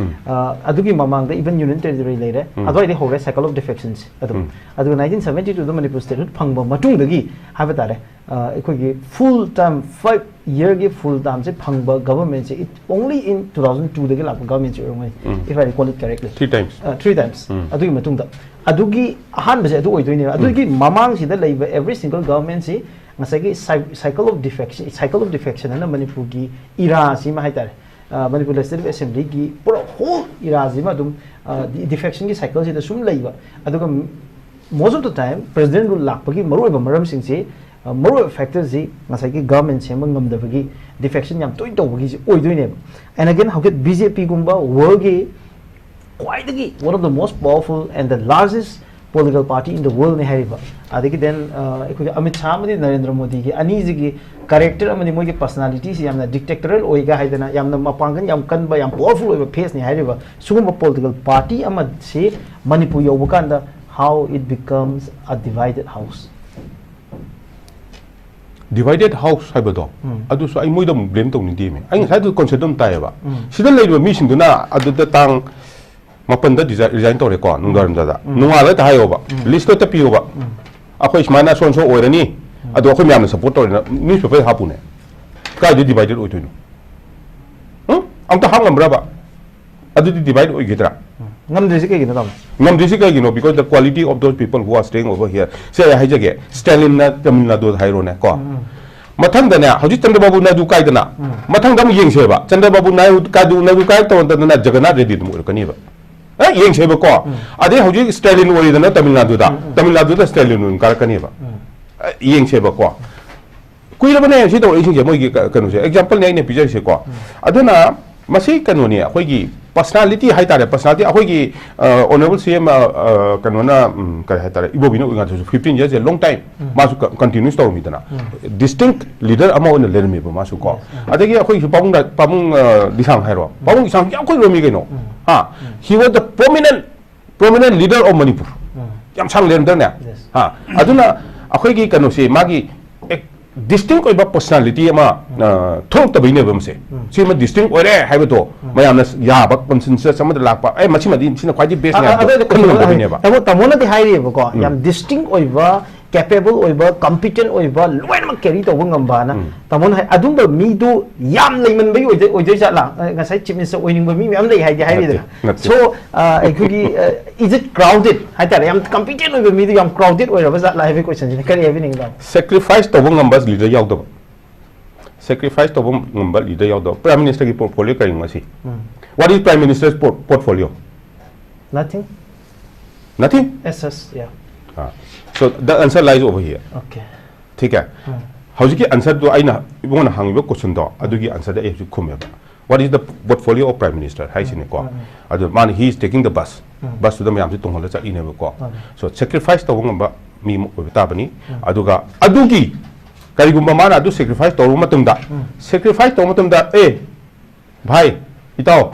ꯑ, ꯑꯗꯨꯒꯤ ꯃꯃꯥꯡꯗ even ꯌꯨꯅꯤꯌꯟ ꯇꯦꯔꯤꯇꯣꯔꯤ ꯂꯩꯔꯦ꯫ ꯑꯗꯨꯋꯥꯏꯗꯩ ꯍꯧꯔꯦ cycle of defectionꯁꯦ ꯑꯗꯨꯝ꯫ ꯑꯗꯨꯒ ꯅꯥꯏꯟꯇꯤꯟ ꯁꯚꯦꯟꯇꯤ ꯇꯨꯗ ꯃꯅꯤꯄꯨꯔ ꯁ꯭ꯇꯦꯠꯍꯨꯗ ꯐꯪꯕ ꯃꯇꯨꯡꯗꯒꯤ ꯍꯥꯏꯕ ꯇꯥꯔꯦ, ꯑ, ꯑꯩꯈꯣꯏꯒꯤ ꯐꯨꯜ ꯇꯥꯏꯝ, ꯐꯥꯏꯚ ꯌꯔꯒꯤ ꯐꯨꯜ ꯇꯥꯏꯝꯁꯦ ꯐꯪꯕ ꯒꯕꯔꯃꯦꯟꯁꯦ, it only in two thousand twoꯗꯒꯤ ꯂꯥꯛꯄ ꯒꯕꯔꯃꯦꯟꯁꯦ ꯑꯣꯏꯔꯝꯒꯅꯤ, if I recall it correctly꯫ Three times꯫ ꯑ, three times꯫ ꯑꯗꯨꯒꯤ ꯃꯇꯨꯡꯗ ꯑꯗꯨꯒꯤ ꯑꯍꯥꯟꯕꯁꯦ ꯑꯗꯨ ꯑꯣꯏꯗꯣꯏꯅꯦꯕ꯫ ꯑꯗꯨꯒꯤ ꯃꯃꯥꯡꯁꯤꯗ ꯂꯩꯕ every single governmentꯁꯤ ꯉꯁꯥꯏꯒꯤ cycle of defection, cycle of defection ꯍꯥꯏꯅ ꯃꯅꯤꯄꯨꯔꯒꯤ ꯏꯔꯥꯁꯤꯃ ꯍꯥꯏꯇꯥꯔꯦ, ꯃꯅꯤꯄꯨꯔ ꯂꯦꯖꯤꯁꯂꯦꯇꯤꯚ ꯑꯦꯁꯦꯝꯕ꯭ꯂꯤꯒꯤ ꯄꯨꯔꯥ ꯍꯣꯜ ꯏꯔꯥꯁꯤꯃ ꯑꯗꯨꯝ ꯗꯤꯐꯦꯛꯁꯟꯒꯤ ꯁꯥꯏꯀꯜꯁꯤꯗ ꯁꯨꯝ ꯂꯩꯕ꯫ ꯑꯗꯨꯒ most of the time president rule ꯂꯥꯛꯄꯒꯤ ꯃꯔꯨꯑꯣꯏꯕ ꯃꯔꯝꯁꯤꯡꯁꯤ, ꯃꯔꯨꯑꯣꯏꯕ ꯐꯦꯛꯇꯔꯁꯤ ꯉꯁꯥꯏꯒꯤ ꯒꯚꯔꯟꯃꯦꯟ ꯁꯦꯝꯕ ꯉꯝꯗꯕꯒꯤ, ꯗꯤꯐꯦꯛꯁꯟ ꯌꯥꯝ ꯇꯣꯏꯅ ꯇꯧꯕꯒꯤꯁꯤ ꯑꯣꯏꯗꯣꯏꯅꯦꯕ꯫ And again, ꯍꯧꯖꯤꯛ ꯕꯤ ꯖꯦ ꯄꯤꯒꯨꯝꯕ ꯋꯥꯔꯜꯒꯤ ꯈ꯭ꯋꯥꯏꯗꯒꯤ one of the most powerful and the largest political party in the world ꯅꯤ ꯍꯥꯏꯔꯤꯕ꯫ ꯑꯗꯒꯤ then ꯑꯩꯈꯣꯏꯒꯤ ꯑꯃꯤꯠ ꯁꯥꯍ ꯑꯃꯗꯤ ꯅꯔꯦꯟꯗ꯭ꯔ ꯃꯣꯗꯤꯒꯤ ꯑꯅꯤꯁꯤꯒꯤ ꯀꯦꯔꯦꯛꯇꯔ ꯑꯃꯗꯤ ꯃꯣꯏꯒꯤ ꯄꯔꯁꯅꯥꯂꯤꯇꯤꯁꯤ ꯌꯥꯝꯅ ꯗꯤꯛꯇꯦꯛꯇꯔꯦꯜ ꯑꯣꯏꯒ ꯍꯥꯏꯗꯅ ꯌꯥꯝꯅ ꯃꯄꯥꯡꯒꯜ ꯌꯥꯝ ꯀꯟꯕ, ꯌꯥꯝ ꯄꯋꯥꯔꯐꯨꯜ ꯑꯣꯏꯕ ꯐꯦꯁꯅꯤ ꯍꯥꯏꯔꯤꯕ꯫ ꯁꯤꯒꯨꯝꯕ ꯄꯣꯂꯤꯇꯤꯀꯦꯜ ꯄꯥꯔꯇꯤ ꯑꯃꯁꯤ ꯃꯅꯤꯄꯨꯔ ꯌꯧꯕ ꯀꯥꯟꯗ, how it becomes a divided house? Divided house ꯍꯥꯏꯕꯗꯣ, ꯑꯗꯨꯁꯨ ꯑꯩ ꯃꯣꯏꯗ ꯑꯃꯨꯛ ꯕ꯭ꯂꯦꯝ ꯇꯧꯅꯤꯡꯗꯦꯃꯦ꯫ ꯑꯩ ꯉꯁꯥꯏꯗꯨ ꯀꯣꯟꯁꯦꯞꯇꯣ ꯑꯃ ꯇꯥꯏꯌꯦꯕ꯫ ꯁꯤꯗ ꯂꯩꯔꯤꯕ ꯃꯤꯁꯤꯡꯗꯨꯅ ꯑꯗꯨꯗ ꯇꯥꯡ ꯃꯥꯄꯟꯗ ꯔꯤꯖꯥꯏꯟ ꯇꯧꯔꯦꯀꯣ, ꯅꯨꯡꯗꯥꯡꯋꯥꯏꯔꯝꯗ꯫ ꯅꯣꯡꯉꯥꯜꯂꯒ ꯍꯦꯛꯇ ꯍꯥꯏꯌꯣꯕ, ꯂꯤꯁꯇꯣ ꯍꯦꯛꯇ ꯄꯤꯌꯣꯕ, "ꯑꯩꯈꯣꯏ ꯁꯨꯃꯥꯏꯅ ꯁꯣꯟ ꯁꯣ ꯑꯣꯏꯔꯅꯤ, ꯑꯗꯣ ꯑꯩꯈꯣꯏ ꯃꯌꯥꯝꯅ ꯁꯞꯄꯣꯔꯠ ꯇꯧꯔꯦꯅ" ꯅ꯭ꯌꯨꯁꯄꯦꯄꯔ ꯍꯥꯞꯄꯨꯅꯦ꯫ ꯀꯥꯏꯗ ꯗꯤꯚꯥꯏꯗꯦꯠ ꯑꯣꯏꯗꯣꯏꯅꯣ? ꯎꯝ? ꯑꯝꯇ ꯍꯥꯞ ꯉꯝꯕ꯭ꯔꯕ? ꯑꯗꯨꯗꯤ ꯗꯤꯚꯥꯏꯗ ꯑꯣꯏꯈꯤꯗ꯭ꯔꯥ? ꯉꯝꯗ꯭ꯔꯤꯁꯤ ꯀꯩꯒꯤꯅꯣ, ꯇꯥꯃꯣ? ꯉꯝꯗ꯭ꯔꯤꯁꯤ ꯀꯩꯒꯤꯅꯣ? Because the quality of those people who are staying over here. ꯁꯦ ꯑꯩ ꯍꯥꯏꯖꯒꯦ, ꯁ꯭ꯇꯦꯂꯤꯟꯅ ꯇꯥꯃꯤꯜ ꯅꯥꯗꯨꯗ ꯍꯥꯏꯔꯣꯅꯦ ꯀꯣ꯫ ꯃꯊꯪꯗꯅꯦ, ꯍꯧꯖꯤꯛ ꯆꯟꯗ꯭ꯔꯕꯥꯕꯨ ꯅꯥꯏꯗꯨ ꯀꯥꯏꯗꯅ, ꯃꯊꯪꯗ ꯑꯃꯨꯛ ꯌꯦꯡꯁꯦꯕ, ꯆꯟꯗ꯭ꯔꯕꯥꯕꯨ ꯅꯥꯏꯗꯨ ꯀꯥꯏꯗꯨ, ꯅꯥꯏꯗꯨ ꯀꯥꯏ ꯇꯧꯔꯗꯅ ꯖꯒꯟꯅꯥꯊ ꯔꯦꯗ꯭ꯗꯤ ꯑꯗꯨꯝ ꯑꯣꯏꯔꯛꯀꯅꯦꯕ꯫ ꯑꯦ, ꯌꯦꯡꯁꯦꯕꯀꯣ꯫ ꯑꯗꯩ ꯍꯧꯖꯤꯛ ꯁ꯭ꯇꯦꯂꯤꯟ ꯑꯣꯏꯔꯤꯗꯅ ꯇꯥꯃꯤꯜ ꯅꯥꯗꯨꯗ, ꯇꯥꯃꯤꯜ ꯅꯥꯗꯨꯗ ꯁ꯭ꯇꯦꯂꯤꯟ ꯑꯣꯏꯅ ꯀꯥꯔꯛꯀꯅꯦꯕ꯫ ꯑꯦ, ꯌꯦꯡꯁꯦꯕꯀꯣ꯫ ꯀꯨꯏꯔꯕꯅꯦ ꯁꯤ ꯇꯧꯔꯛꯏꯁꯤꯡꯁꯦ, ꯃꯣꯏꯒꯤ ꯀ-, ꯀꯩꯅꯣꯁꯦ, ꯑꯦꯛꯖꯥꯝꯄꯜꯅꯦ ꯑꯩꯅ ꯄꯤꯖꯔꯤꯁꯦꯀꯣ꯫ ꯑꯗꯨꯅ ꯃꯁꯤ ꯀꯩꯅꯣꯅꯤ, ꯑꯩꯈꯣꯏꯒꯤ ꯄꯔꯁꯅꯥꯂꯤꯇꯤ ꯍꯥꯏꯇꯥꯔꯦ, ꯄꯔꯁꯅꯥꯂꯤꯇꯤ ꯑꯩꯈꯣꯏꯒꯤ, ꯑ, ꯑꯣꯅꯔꯦꯕꯜ ꯁꯤ ꯑꯦꯝ, ꯑ, ꯑ, ꯀꯩꯅꯣꯅ, ꯎꯝ, ꯀꯔꯤ ꯍꯥꯏꯇꯥꯔꯦ, ꯏꯕꯣꯕꯤꯅ ꯑꯣꯏꯉꯥꯟꯗꯁꯨ fifteen years, a long time, ꯃꯥꯁꯨ ꯀ-, continuous ꯇꯧꯔꯝꯃꯤꯗꯅ, ꯗꯤꯁꯇꯤꯡꯛ ꯂꯤꯗꯔ ꯑꯃ ꯑꯣꯏꯅ ꯂꯩꯔꯝꯃꯦꯕ ꯃꯥꯁꯨ ꯀꯣ꯫ ꯑꯗꯒꯤ ꯑꯩꯈꯣꯏꯒꯤꯁꯨ ꯄꯥꯕꯨꯡ ꯗꯥ-, ꯄꯥꯕꯨꯡ, ꯑ, ꯂꯤꯁꯥꯡ ꯍꯥꯏꯔꯣ, ꯄꯥꯕꯨꯡ ꯂꯤꯁꯥꯡ ꯌꯥꯝ ꯀꯨꯏꯔꯕ ꯃꯤ ꯀꯩꯅꯣ꯫ ꯍꯥ? He was the prominent, prominent leader of Manipur. ꯌꯥꯝ ꯁꯥꯡ ꯂꯩꯔꯝꯗ꯭ꯔꯅꯦ? ꯍꯥ? ꯑꯗꯨꯅ ꯑꯩꯈꯣꯏꯒꯤ ꯀꯩꯅꯣꯁꯦ, ꯃꯥꯒꯤ ꯗꯤꯁꯇꯤꯡ ꯑꯣꯏꯕ ꯄꯔꯁꯅꯥꯂꯤꯇꯤ ꯑꯃ, ꯑ, ꯊꯣꯛꯂꯛꯇꯕꯩꯅꯦꯕ ꯃꯁꯦ꯫ ꯁꯤꯃ ꯗꯤꯁꯇꯤꯡ ꯑꯣꯏꯔꯦ ꯍꯥꯏꯕꯗꯣ ꯃꯌꯥꯝꯅ ꯌꯥꯕ, ꯀꯟꯁꯦꯟꯁꯁ ꯑꯃꯗ ꯂꯥꯛꯄ, "ꯑꯦ, ꯃꯁꯤꯃꯗꯤ ꯁꯤꯅ ꯈ꯭ꯋꯥꯏꯗꯒꯤ ꯕꯦꯁꯅꯦ" ꯑ, ꯑ, ꯍꯥꯏꯕꯗꯣ ꯑꯗꯨ ꯑꯩꯅ ꯈꯟꯕ ꯀꯩꯅꯣ, ꯉꯝꯗꯕꯩꯅꯦꯕ꯫ ꯇꯥꯃꯣ-, ꯇꯥꯃꯣꯅꯗꯤ ꯍꯥꯏꯔꯤꯑꯕꯀꯣ, ꯌꯥꯝ ꯗꯤꯁꯇꯤꯡ ꯑꯣꯏꯕ ꯀꯦꯄꯦꯕꯜ ꯑꯣꯏꯕ, ꯀꯝꯄꯤꯇꯦꯟ ꯑꯣꯏꯕ, ꯂꯣꯏꯅꯃꯛ ꯀꯦꯔꯤ ꯇꯧꯕ ꯉꯝꯕꯅ꯫ ꯎꯝ꯫ ꯇꯥꯃꯣꯅ ꯍꯥꯏ ꯑꯗꯨꯝꯕ ꯃꯤꯗꯨ ꯌꯥꯝ ꯂꯩꯃꯟꯕꯒꯤ ꯑꯣꯏꯗꯣꯏ-, ꯑꯣꯏꯗꯣꯏ ꯖꯥꯠꯂꯥ? ꯑ, ꯉꯁꯥꯏ ꯆꯤꯐ ꯃꯤꯅꯤꯁꯇꯔ ꯑꯣꯏꯅꯤꯡꯕ ꯃꯤ ꯃꯌꯥꯝ ꯂꯩ ꯍꯥꯏꯗꯤ ꯍꯥꯏꯔꯤꯗꯅ꯫ ꯅꯠꯇꯦ, ꯅꯠꯇꯦ꯫ So, ꯑ, ꯑꯩꯈꯣꯏꯒꯤ, ꯑ, is it crowded ꯍꯥꯏꯇꯥꯔꯦ, ꯌꯥꯝ ꯀꯝꯄꯤꯇꯦꯟ ꯑꯣꯏꯕ ꯃꯤꯗꯨ ꯌꯥꯝ ꯀ꯭ꯔꯥꯎꯗꯦꯠ ꯑꯣꯏꯔꯕ ꯖꯥꯠꯂꯥ ꯍꯥꯏꯕꯒꯤ ꯀꯣꯏꯁꯟꯁꯤꯅ ꯀꯔꯤ ꯍꯥꯏꯕꯤꯅꯤꯡꯕ? ꯁꯦꯀ꯭ꯔꯤꯐꯥꯏꯁ ꯇꯧꯕ ꯉꯝꯕ ꯂꯤꯗꯔ ꯌꯥꯎꯗꯕ꯫ ꯁꯦꯀ꯭ꯔꯤꯐꯥꯏꯁ ꯇꯧꯕ ꯉꯝꯕ ꯂꯤꯗꯔ ꯌꯥꯎꯗꯕ꯫ ꯄ꯭ꯔꯥꯏꯝ ꯃꯤꯅꯤꯁꯇꯔꯒꯤ ꯄꯣꯔꯠꯐꯣꯂꯤꯑꯣ ꯀꯔꯤꯅꯣ ꯉꯁꯤ? ꯎꯝ꯫ What is Prime Minister's por-, portfolio? Nothing. Nothing? As such, yeah. Ah. So the answer lies over here. Okay. ꯊꯤꯛ ꯍꯦ? ꯎꯝ꯫ ꯍꯧꯖꯤꯛꯀꯤ ꯑꯟꯁꯔꯗꯣ ꯑꯩꯅ ꯏꯕꯨꯡꯉꯣꯅ ꯍꯪꯉꯤꯕ ꯀꯣꯏꯁꯟꯗꯣ, ꯑꯗꯨꯒꯤ ꯑꯟꯁꯔꯗ ꯑꯩ ꯍꯧꯖꯤꯛ ꯈꯨꯝꯃꯦꯕ꯫ What is the portfolio of Prime Minister ꯍꯥꯏꯁꯤꯅꯦꯀꯣ꯫ ꯎꯝ, ꯎꯝ, ꯎꯝ꯫ ꯑꯗꯨ ꯃꯥꯅ he is taking the bus꯫ ꯎꯝ꯫ ꯕꯁꯇꯨꯗ ꯃꯌꯥꯝꯁꯦ ꯇꯣꯡꯍꯜꯂ ꯆꯠꯂꯤꯅꯦꯕꯀꯣ꯫ ꯎꯝ꯫ So sacrifice ꯇꯧꯕ ꯉꯝꯕ ꯃꯤ ꯑꯃ ꯑꯣꯏꯕ ꯇꯥꯕꯅꯤ꯫ ꯎꯝ꯫ ꯑꯗꯨꯒ ꯑꯗꯨꯒꯤ ꯀꯔꯤꯒꯨꯝꯕ ꯃꯥꯅ ꯑꯗꯨ sacrifice ꯇꯧꯔꯕ ꯃꯇꯝꯗ, ꯎꯝ꯫ Sacrifice ꯇꯧꯕ ꯃꯇꯝꯗ, "ꯑꯦ, ꯚꯥꯏ, ꯏꯇꯥꯎ,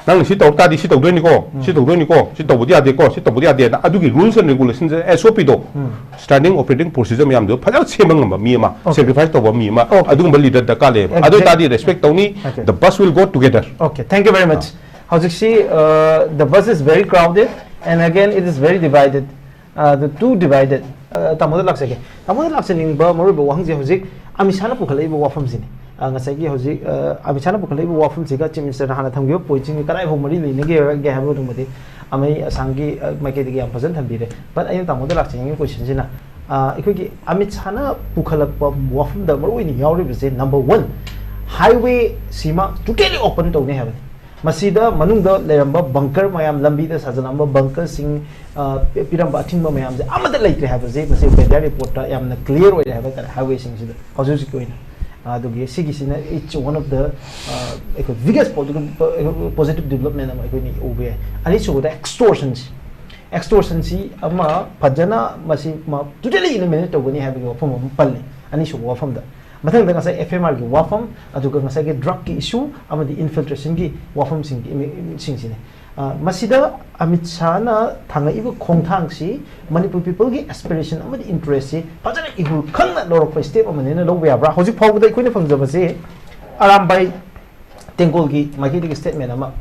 ꯅꯪꯅ ꯁꯤ ꯇꯧꯔꯛ ꯇꯥꯔꯗꯤ ꯁꯤ ꯇꯧꯗꯣꯏꯅꯤꯀꯣ, ꯎꯝ꯫ ꯁꯤ ꯇꯧꯗꯣꯏꯅꯤꯀꯣ, ꯁꯤ ꯇꯧꯕꯗꯤ ꯌꯥꯗꯦꯀꯣ, ꯁꯤ ꯇꯧꯕꯗꯤ ꯌꯥꯗꯦꯅ" ꯑꯗꯨꯒꯤ rules and regulations, S O P ꯗꯣ, ꯎꯝ꯫ Standard Operating Procedure ꯃꯌꯥꯝꯗꯣ ꯐꯖꯅ ꯁꯦꯝꯕ ꯉꯝꯕ ꯃꯤ ꯑꯃ, Okay. Sacrifice ꯇꯧꯕ ꯃꯤ ꯑꯃ, Okay. ꯑꯗꯨꯒꯨꯝꯕ ꯂꯤꯗꯔ ꯗꯔꯀꯥꯔ ꯂꯩꯌꯦꯕ꯫ ꯑꯗꯨ ꯑꯣꯏ ꯇꯥꯔꯗꯤ ꯔꯦꯁꯄꯦꯛ ꯇꯧꯅꯤ, Okay. The bus will go together. Okay, thank you very much. ꯑꯥ꯫ ꯍꯧꯖꯤꯛꯁꯤ, uh, the bus is very crowded and again it is very divided. Uh, the two divided. Uh, ꯇꯥꯃꯣꯗ ꯂꯥꯛꯆꯒꯦ꯫ ꯇꯥꯃꯣꯗ ꯂꯥꯛꯆꯅꯤꯡꯕ ꯃꯔꯨꯑꯣꯏꯕ ꯋꯥꯍꯪꯁꯦ ꯍꯧꯖꯤꯛ ꯑꯃꯤꯠ ꯁꯥꯍꯅ ꯄꯨꯈꯠꯂꯛꯏꯕ ꯋꯥꯐꯝꯁꯤꯅꯤ꯫ ꯑ, ꯉꯁꯥꯏꯒꯤ ꯍꯧꯖꯤꯛ, ꯑ, ꯑꯃꯤꯠ ꯁꯥꯍꯅ ꯄꯨꯈꯠꯂꯛꯏꯕ ꯋꯥꯐꯝꯁꯤꯒ ꯆꯤꯐ ꯃꯤꯅꯤꯁꯇꯔꯅ ꯍꯥꯟꯅ ꯊꯝꯈꯤꯕ ꯄꯣꯏꯟꯠꯁꯤꯡꯁꯤ ꯀꯗꯥꯏ ꯐꯥꯎ ꯃꯔꯤ ꯂꯩꯅꯒꯦ ꯍꯥꯏꯕ ꯑꯗꯨꯃꯗꯤ ꯑꯃꯩ ꯑꯁꯥꯝꯒꯤ, ꯑ, ꯃꯥꯏꯀꯩꯗꯒꯤ ꯌꯥꯝ ꯐꯖꯅ ꯊꯝꯕꯤꯔꯦ꯫ But ꯑꯩꯅ ꯇꯥꯃꯣꯗ ꯂꯥꯛꯆꯅꯤꯡꯉꯤꯕ ꯀꯣꯏꯁꯟꯁꯤꯅ, ꯑ, ꯑꯩꯈꯣꯏꯒꯤ ꯑꯃꯤꯠ ꯁꯥꯍꯅ ꯄꯨꯈꯠꯂꯛꯄ ꯋꯥꯐꯝꯗ ꯃꯔꯨꯑꯣꯏꯅ ꯌꯥꯎꯔꯤꯕꯁꯦ, number one, highway ꯁꯤꯃ totally open ꯇꯧꯅꯤ ꯍꯥꯏꯕꯅꯤ꯫ ꯃꯁꯤꯗ ꯃꯅꯨꯡꯗ ꯂꯩꯔꯝꯕ ꯕꯪꯀꯔ ꯃꯌꯥꯝ, ꯂꯝꯕꯤꯗ ꯁꯥꯖꯤꯜꯂꯝꯕ ꯕꯪꯀꯔꯁꯤꯡ, ꯑ, ꯄꯤ-, ꯄꯤꯔꯝꯕ ꯑꯊꯤꯡꯕ ꯃꯌꯥꯝꯁꯦ ꯑꯃꯠꯇ ꯂꯩꯇ꯭ꯔꯦ ꯍꯥꯏꯕꯁꯦ ꯃꯁꯤ ꯄꯦꯟꯗꯤꯌꯥ ꯔꯤꯄꯣꯔꯠꯇ ꯌꯥꯝꯅ ꯀ꯭ꯂꯤꯌꯥꯔ ꯑꯣꯏꯔꯦ ꯍꯥꯏꯕ ꯇꯥꯔꯦ, ꯍꯥꯏꯋꯦꯁꯤꯡꯁꯤꯗ ꯍꯧꯖꯤꯛ ꯍꯧꯖꯤꯛꯀꯤ ꯑꯣꯏꯅ꯫ ꯑꯗꯨꯒꯤ ꯁꯤꯒꯤꯁꯤꯅ it's one of the, ꯑ, ꯑꯩꯈꯣꯏ biggest positive, positive development ꯑꯃ ꯑꯩꯈꯣꯏꯅ ꯎꯕ ꯌꯥꯏ꯫ ꯑꯅꯤꯁꯨꯕꯗ extortionꯁꯤ꯫ Extortionꯁꯤ ꯑꯃ ꯐꯖꯅ ꯃꯁꯤ ꯃ-, totally eliminate ꯇꯧꯒꯅꯤ ꯍꯥꯏꯕꯒꯤ ꯋꯥꯐꯝ ꯑꯃ ꯄꯜꯂꯤ ꯑꯅꯤꯁꯨꯕ ꯋꯥꯐꯝꯗ꯫ ꯃꯊꯪꯗ ꯉꯁꯥꯏ F M Rꯒꯤ ꯋꯥꯐꯝ, ꯑꯗꯨꯒ ꯉꯁꯥꯏꯒꯤ drugꯀꯤ issue ꯑꯃꯗꯤ infiltrationꯒꯤ ꯋꯥꯐꯝꯁꯤꯡꯒꯤ ꯏꯃꯤ-, ꯁꯤꯡꯁꯤꯅꯤ꯫ ꯑ, ꯃꯁꯤꯗ ꯑꯃꯤꯠ ꯁꯥꯍꯅ ꯊꯥꯡꯉꯛꯏꯕ ꯈꯣꯡꯊꯥꯡꯁꯤ ꯃꯅꯤꯄꯨꯔ peopleꯒꯤ aspiration ꯑꯃꯗꯤ interestꯁꯤ ꯐꯖꯅ ꯏꯍꯨꯜ ꯈꯪꯅ ꯂꯧꯔꯛꯄ step ꯑꯃꯅꯦꯅ ꯂꯧꯕ ꯌꯥꯕ꯭ꯔꯥ? ꯍꯧꯖꯤꯛ ꯐꯥꯎꯕꯗ ꯑꯩꯈꯣꯏꯅ ꯐꯪꯖꯕꯁꯤ ꯑꯔꯥꯝꯕꯥꯏ ꯇꯦꯡꯒꯣꯜꯒꯤ ꯃꯥꯏꯀꯩꯗꯒꯤ statement ꯑꯃ,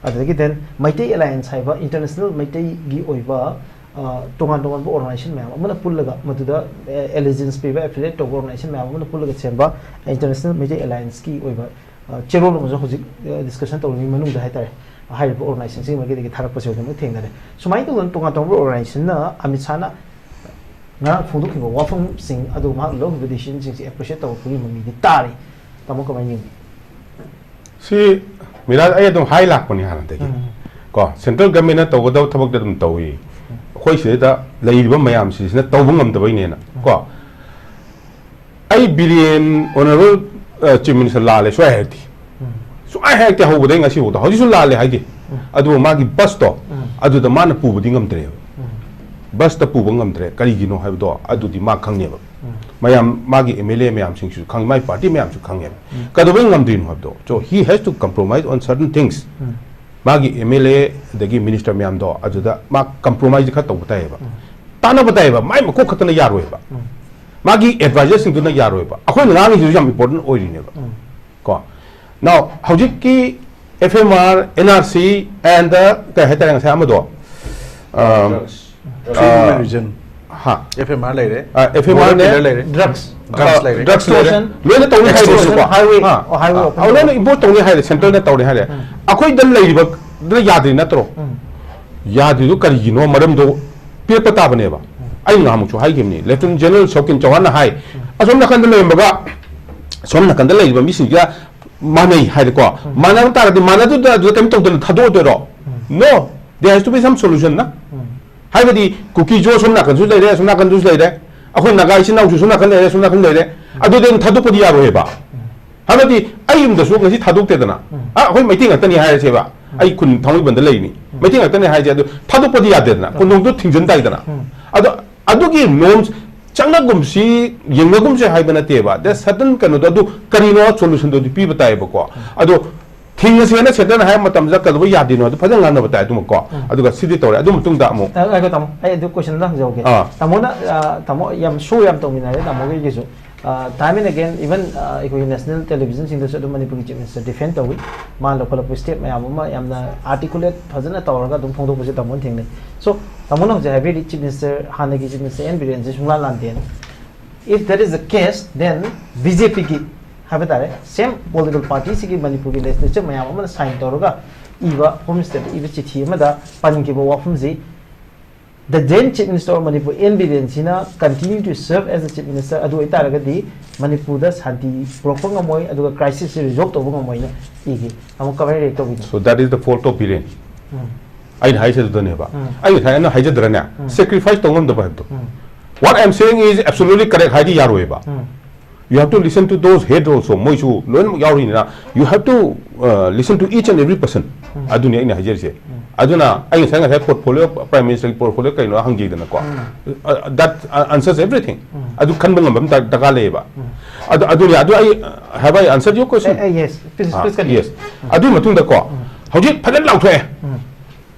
ꯑꯗꯨꯗꯒꯤ then ꯃꯩꯇꯩ Alliance ꯍꯥꯏꯕ international ꯃꯩꯇꯩꯒꯤ ꯑꯣꯏꯕ ꯑ, ꯇꯣꯉꯥꯟ ꯇꯣꯉꯥꯟꯕ organization ꯃꯌꯥꯝ ꯑꯃꯅ ꯄꯨꯜꯂꯒ, ꯃꯗꯨꯗ, ꯑ, allegiance ꯄꯤꯕ, affiliate ꯇꯧꯕ organization ꯃꯌꯥꯝ ꯑꯃꯅ ꯄꯨꯜꯂꯒ ꯁꯦꯝꯕ International Meitei Alliance ꯀꯤ ꯑꯣꯏꯕ, ꯑ, ꯆꯦꯔꯣꯜ ꯑꯃꯁꯨ ꯍꯧꯖꯤꯛ, ꯑ, discussion ꯇꯧꯔꯤꯉꯩ ꯃꯅꯨꯡꯗ ꯍꯥꯏꯇꯥꯔꯦ, ꯍꯥꯏꯔꯤꯕ organization ꯁꯤꯒꯤ ꯃꯥꯏꯀꯩꯗꯒꯤ ꯊꯥꯔꯛꯄꯁꯦ ꯑꯗꯨꯃꯛ ꯊꯦꯡꯅꯔꯦ꯫ ꯁꯨꯃꯥꯏꯅ ꯇꯧꯗꯅ ꯇꯣꯉꯥꯟ ꯇꯣꯉꯥꯟꯕ organization ꯅ ꯑꯃꯤꯠ ꯁꯥꯍꯅ ꯉꯔꯥꯡ ꯐꯣꯡꯗꯣꯛꯈꯤꯕ ꯋꯥꯐꯝꯁꯤꯡ ꯑꯗꯨ, ꯃꯍꯥꯛ ꯂꯧꯈꯤꯕ decision ꯁꯤꯡꯁꯤ appreciate ꯇꯧꯔꯛꯄꯒꯤ ꯃꯃꯤꯗꯤ ꯇꯥꯔꯤ꯫ ꯇꯥꯃꯣ, ꯀꯃꯥꯏꯅ ꯌꯦꯡꯕꯤ? ꯁꯤ ꯃꯤꯔꯥꯖ, ꯑꯩ ꯑꯗꯨꯝ ꯍꯥꯏ ꯂꯥꯛꯄꯅꯤ ꯍꯥꯟꯅꯗꯒꯤ꯫ ꯎꯝ. ꯀꯣ, central government ꯅ ꯇꯧꯒꯗꯕ ꯊꯕꯛꯇꯤ ꯑꯗꯨꯝ ꯇꯧꯏ꯫ ꯑꯩꯈꯣꯏ ꯁꯤꯗꯩꯗ ꯂꯩꯔꯤꯕ ꯃꯌꯥꯝꯁꯤꯁꯤꯅ ꯇꯧꯕ ꯉꯝꯗꯕꯩꯅꯦꯅ꯫ ꯀꯣ, ꯑꯩ ꯕꯤꯔꯦꯟ, honourable, ꯑ, Chief Minister ꯂꯥꯜꯂꯦ ꯁꯨꯡꯍꯥꯏ ꯍꯥꯏꯔꯛꯇꯦ꯫ ꯎꯝ. ꯁꯨꯡꯍꯥꯏ ꯍꯥꯏꯔꯛꯇꯦ ꯍꯧꯕꯗꯩ ꯉꯁꯤꯐꯥꯎꯗ꯫ ꯍꯧꯖꯤꯛꯁꯨ ꯂꯥꯜꯂꯦ ꯍꯥꯏꯗꯦ꯫ ꯎꯝ. ꯑꯗꯨꯕꯨ ꯃꯥꯒꯤ bus ꯇꯣ, ꯎꯝ. ꯑꯗꯨꯗ ꯃꯥꯅ ꯄꯨꯕꯗꯤ ꯉꯝꯗ꯭ꯔꯦꯕ꯫ ꯎꯝ. Bus ꯇ ꯄꯨꯕ ꯉꯝꯗ꯭ꯔꯦ, ꯀꯔꯤꯒꯤꯅꯣ ꯍꯥꯏꯕꯗꯣ ꯑꯗꯨꯗꯤ ꯃꯥ ꯈꯪꯉꯦꯕ꯫ ꯎꯝ. ꯃꯌꯥꯝ, ꯃꯥꯒꯤ M L A ꯃꯌꯥꯝꯁꯤꯡꯁꯨ ꯈꯪꯉꯦ, ꯃꯥꯒꯤ party ꯃꯌꯥꯝꯁꯨ ꯈꯪꯉꯦꯕ꯫ ꯎꯝ. ꯀꯩꯗꯧꯕꯩ ꯉꯝꯗ꯭ꯔꯤꯅꯣ ꯍꯥꯏꯕꯗꯣ꯫ So he has to compromise on certain things. ꯎꯝ. ꯃꯥꯒꯤ M L A ꯑꯗꯒꯤ minister ꯃꯌꯥꯝꯗꯣ ꯑꯗꯨꯗ ꯃꯥ compromise ꯈꯔ ꯇꯧꯕ ꯇꯥꯏꯌꯦꯕ꯫ ꯎꯝ. ꯇꯥꯟꯅꯕ ꯇꯥꯏꯌꯦꯕ, ꯃꯥꯏ ꯃꯀꯣꯛ ꯈꯛꯇꯅ ꯌꯥꯔꯣꯏꯕ꯫ ꯎꯝ. ꯃꯥꯒꯤ advisor ꯁꯤꯡꯗꯨꯅ ꯌꯥꯔꯣꯏꯕ꯫ ꯑꯩꯈꯣꯏꯅ ꯉꯥꯡꯉꯤꯁꯤꯁꯨ ꯌꯥꯝ important ꯑꯣꯏꯔꯤꯅꯦꯕ꯫ ꯎꯝ. ꯀꯣ, now ꯍꯧꯖꯤꯛꯀꯤ F M R, N R C and the, ꯀꯩ ꯍꯥꯏꯇꯥꯔꯦ, ꯉꯁꯥꯏ ꯑꯃꯗꯣ, ꯑ, Drugs. ꯑ, Religion. ꯍꯥ, F M R ꯂꯩꯔꯦ. ꯑ, F M R ꯅꯦ, Moral pillar ꯂꯩꯔꯦ. Drugs. Drugs ꯂꯩꯔꯦ. Drugs ꯂꯩꯔꯦ꯫ Extortion. ꯂꯣꯏꯅ ꯇꯧꯅꯤ ꯍꯥꯏꯔꯦ꯫ Extortion, ꯀꯣ, highway. ꯍꯥ. ꯑꯣ, highway open ꯑ, ꯂꯣꯏꯅ ꯇꯧꯕ. Impose ꯇꯧꯅꯤ ꯍꯥꯏꯔꯦ, centre ꯅ ꯇꯧꯅꯤ ꯍꯥꯏꯔꯦ꯫ ꯎꯝ. ꯑꯩꯈꯣꯏꯗ ꯂꯩꯔꯤꯕꯗꯨꯅ ꯌꯥꯗ꯭ꯔꯤ ꯅꯠꯇ꯭ꯔꯣ? ꯎꯝ. ꯌꯥꯗ꯭ꯔꯤꯗꯨ ꯀꯔꯤꯒꯤꯅꯣ? ꯃꯔꯝꯗꯣ ꯄꯤꯔꯛꯄ ꯇꯥꯕꯅꯦꯕ꯫ ꯑꯩ ꯉꯍꯥꯟꯃꯨꯛꯁꯨ ꯍꯥꯏꯈꯤꯕꯅꯤ, Lieutenant General ꯁꯣꯀꯤꯟ ꯆꯧꯍꯥꯟꯅ ꯍꯥꯏ, ꯑꯁꯣꯝ ꯅꯥꯀꯟꯗ ꯂꯩꯔꯝꯕꯒ ꯑꯁꯣꯝ ꯅꯥꯀꯟꯗ ꯂꯩꯔꯤꯕ ꯃꯤꯁꯤꯡꯁꯤꯒ ꯃꯥꯟꯅꯩ ꯍꯥꯏꯔꯦꯀꯣ꯫ ꯃꯥꯟꯅꯕ ꯇꯥꯔꯒꯗꯤ ꯃꯥꯟꯅꯗꯨꯗ ꯑꯗꯨꯗ ꯀꯩꯝ ꯇꯧꯗꯅ ꯊꯥꯗꯣꯛꯑꯗꯣꯏꯔꯣ? No, there has to be some solution ꯅ꯫ ꯍꯥꯏꯕꯗꯤ ꯀꯨꯀꯤꯁꯨ ꯑꯁꯣꯝ ꯅꯥꯀꯟꯁꯨ ꯂꯩꯔꯦ, ꯑꯁꯣꯝ ꯅꯥꯀꯟꯁꯨ ꯂꯩꯔꯦ, ꯑꯩꯈꯣꯏ ꯅꯥꯒꯥ ꯏꯆꯤꯟ ꯏꯅꯥꯎꯁꯨ ꯑꯁꯣꯝ ꯅꯥꯀꯟ ꯂꯩꯔꯦ, ꯑꯁꯣꯝ ꯅꯥꯀꯟ ꯂꯩꯔꯦ, ꯑꯗꯨꯗꯤ ꯑꯗꯨꯝ ꯊꯥꯗꯣꯛꯄꯗꯤ ꯌꯥꯔꯣꯏꯕ꯫ ꯍꯥꯏꯕꯗꯤ ꯑꯩ ꯌꯨꯝꯗꯁꯨ ꯉꯁꯤ ꯊꯥꯗꯣꯛꯇꯦꯗꯅ꯫ ꯑ, ꯑꯩꯈꯣꯏ ꯃꯩꯇꯩ ꯉꯥꯛꯇꯅꯤ ꯍꯥꯏꯔꯁꯦꯕ꯫ ꯑꯩ ꯈꯨꯟ ꯊꯥꯡꯃꯩꯕꯟꯗ ꯂꯩꯔꯤꯅꯤ꯫ ꯃꯩꯇꯩ ꯉꯥꯛꯇꯅꯤ ꯍꯥꯏꯁꯦ, ꯑꯗꯨ ꯊꯥꯗꯣꯛꯄꯗꯤ ꯌꯥꯗꯦꯗꯅ꯫ ꯀꯣꯟꯗꯣꯡꯗꯣ ꯊꯤꯡꯖꯤꯟ ꯇꯥꯏꯗꯅ꯫ ꯑꯗꯣ ꯑꯗꯨꯒꯤ norms ꯆꯪꯅꯒꯨꯝꯁꯤ, ꯌꯦꯡꯅꯒꯨꯝꯁꯤ ꯍꯥꯏꯕ ꯅꯠꯇꯦꯕ꯫ There's certain ꯀꯩꯅꯣꯗꯣ, ꯑꯗꯨ ꯀꯔꯤꯅꯣ solution ꯗꯣ ꯑꯗꯨ ꯄꯤꯕ ꯇꯥꯏꯌꯦꯕꯀꯣ꯫ ꯑꯗꯣ ꯊꯤꯡꯉꯁꯦꯅ centre ꯅ ꯍꯥꯏꯕ ꯃꯇꯝꯗ ꯀꯩꯗꯧꯕ ꯌꯥꯗꯦꯅꯣ ꯑꯗꯨ ꯐꯖꯅ ꯉꯥꯡꯅꯕ ꯇꯥꯏ ꯑꯗꯨꯃꯀꯣ꯫ ꯑꯗꯨꯒ ꯁꯤꯗꯤ ꯇꯧꯔꯦ꯫ ꯑꯗꯨ ꯃꯇꯨꯡꯗ ꯑꯃꯨꯛ ꯑ, ꯉꯥꯏꯈꯣ ꯇꯥꯃꯣ, ꯑꯩ ꯑꯗꯨ question ꯑꯝꯇ ꯍꯪꯖꯍꯧꯒꯦ꯫ ꯑꯥ꯫ ꯇꯥꯃꯣꯅ, ꯑ, ꯇꯥꯃꯣ ꯌꯥꯝ show ꯌꯥꯝ ꯇꯧꯃꯤꯟꯅꯔꯦ ꯇꯥꯃꯣꯒ ꯑꯩꯒꯤꯁꯨ꯫ Time and again, even ꯑꯩꯈꯣꯏꯒꯤ ꯅꯦꯁꯅꯦꯜ ꯇꯦꯂꯤꯚꯤꯖꯟꯁꯤꯡꯗꯁꯨ ꯑꯗꯨꯝ ꯃꯅꯤꯄꯨꯔꯒꯤ ꯆꯤꯐ ꯃꯤꯅꯤꯁꯇꯔ ꯗꯤꯐꯦꯟ ꯇꯧꯏ꯫ ꯃꯥ ꯂꯧꯈꯠꯂꯛꯄ ꯁ꯭ꯇꯦꯞ ꯃꯌꯥꯝ ꯑꯃ ꯌꯥꯝꯅ ꯑꯥꯔꯇꯤꯀꯨꯂꯦꯠ ꯐꯖꯅ ꯇꯧꯔꯒ ꯑꯗꯨꯝ ꯐꯣꯡꯗꯣꯛꯄꯁꯦ ꯇꯥꯃꯣꯅ ꯊꯦꯡꯅꯩ꯫ ꯁꯣ ꯇꯥꯃꯣꯅ ꯍꯧꯖꯤꯛ ꯍꯥꯏꯕꯤꯔꯤ ꯆꯤꯐ ꯃꯤꯅꯤꯁꯇꯔ, ꯍꯥꯟꯅꯒꯤ ꯆꯤꯐ ꯃꯤꯅꯤꯁꯇꯔ ꯑꯦꯟ ꯕꯤꯔꯦꯟꯁꯤ ꯁꯨꯡꯂꯥꯟ ꯂꯥꯟꯗꯦꯅ꯫ If that is the case, then B J ꯄꯤꯒꯤ ꯍꯥꯏꯕ ꯇꯥꯔꯦ, ꯁꯦꯝ ꯄꯣꯂꯤꯇꯤꯀꯦꯜ ꯄꯥꯔꯇꯤꯁꯤꯒꯤ ꯃꯅꯤꯄꯨꯔꯒꯤ ꯂꯦꯖꯤꯁꯂꯦꯆꯔ ꯃꯌꯥꯝ ꯑꯃꯅ ꯁꯥꯏꯟ ꯇꯧꯔꯒ ꯏꯕ, ꯍꯣꯝ ꯃꯤꯅꯤꯁꯇꯔꯗ ꯏꯕ ꯆꯤꯊꯤ ꯑꯃꯗ ꯄꯟꯈꯤꯕ ꯋꯥꯐꯝꯁꯤ, the then Chief Minister of Manipur, N Biren ꯁꯤꯅ continue to serve as a Chief Minister, ꯑꯗꯨ ꯑꯣꯏꯇꯥꯔꯒꯗꯤ ꯃꯅꯤꯄꯨꯔꯗ ꯁꯥꯟꯇꯤ ꯄꯨꯔꯛꯄ ꯉꯝꯃꯣꯏ, ꯑꯗꯨꯒ ꯀ꯭ꯔꯥꯏꯁꯤꯁꯁꯤ ꯔꯤꯖꯣꯜꯕ ꯇꯧꯕ ꯉꯝꯃꯣꯏꯅ ꯏꯈꯤ꯫ ꯑꯃꯨꯛ ꯀꯃꯥꯏꯅ ꯔꯤꯌꯦꯛ ꯇꯧꯕꯤꯅꯣ? So that is the fault of Biren. Um, ꯑꯩꯅ ꯍꯥꯏꯁꯦ ꯑꯗꯨꯗꯅꯦꯕ꯫ ꯎꯝ. ꯑꯩ ꯉꯁꯥꯏ ꯑꯩꯅ ꯍꯥꯏꯖꯗ꯭ꯔꯅꯦ, ꯎꯝ. Sacrifice ꯇꯧ ꯉꯝꯗꯕ ꯍꯥꯏꯕꯗꯣ꯫ ꯎꯝ, What I am saying is absolutely correct ꯍꯥꯏꯗꯤ ꯌꯥꯔꯣꯏꯕ꯫ ꯎꯝ, You have to listen to those head also. ꯃꯣꯏꯁꯨ ꯂꯣꯏꯅꯃꯛ ꯌꯥꯎꯔꯤꯅꯤꯅ, you have to uh, listen to each and every person. ꯎꯝ. ꯑꯗꯨꯅꯤ ꯑꯩꯅ ꯍꯥꯏꯖꯔꯤꯁꯦ꯫ ꯎꯝ. ꯑꯗꯨꯅ ꯑꯩ ꯉꯁꯥꯏ ꯉꯁꯥꯏ ꯄꯣꯔꯠꯐꯣꯂꯤꯑꯣ, ꯄ꯭ꯔꯥꯏꯝ ꯃꯤꯅꯤꯁꯇꯔꯒꯤ ꯄꯣꯔꯠꯐꯣꯂꯤꯑꯣ ꯀꯩꯅꯣ ꯍꯪꯈꯤꯗꯅꯀꯣ꯫ ꯎꯝ. Uh, that uh, answers everything. ꯎꯝ. ꯑꯗꯨ ꯈꯟꯕ ꯉꯝꯕ ꯑꯃ ꯗꯔ- ꯗꯔꯀꯥꯔ ꯂꯩꯌꯦꯕ꯫ ꯎꯝ. ꯑꯗꯨ ꯑꯗꯨꯅꯤ ꯑꯗꯨ ꯑꯩ uh, have I answered your question? A, A, yes, please, Ah, please continue. Yes. ꯑꯗꯨꯒꯤ ꯃꯇꯨꯡꯗꯀꯣ ꯎꯝ. ꯍꯧꯖꯤꯛ ꯐꯖꯅ ꯂꯥꯎꯊꯣꯛꯑꯦ꯫ ꯎꯝ.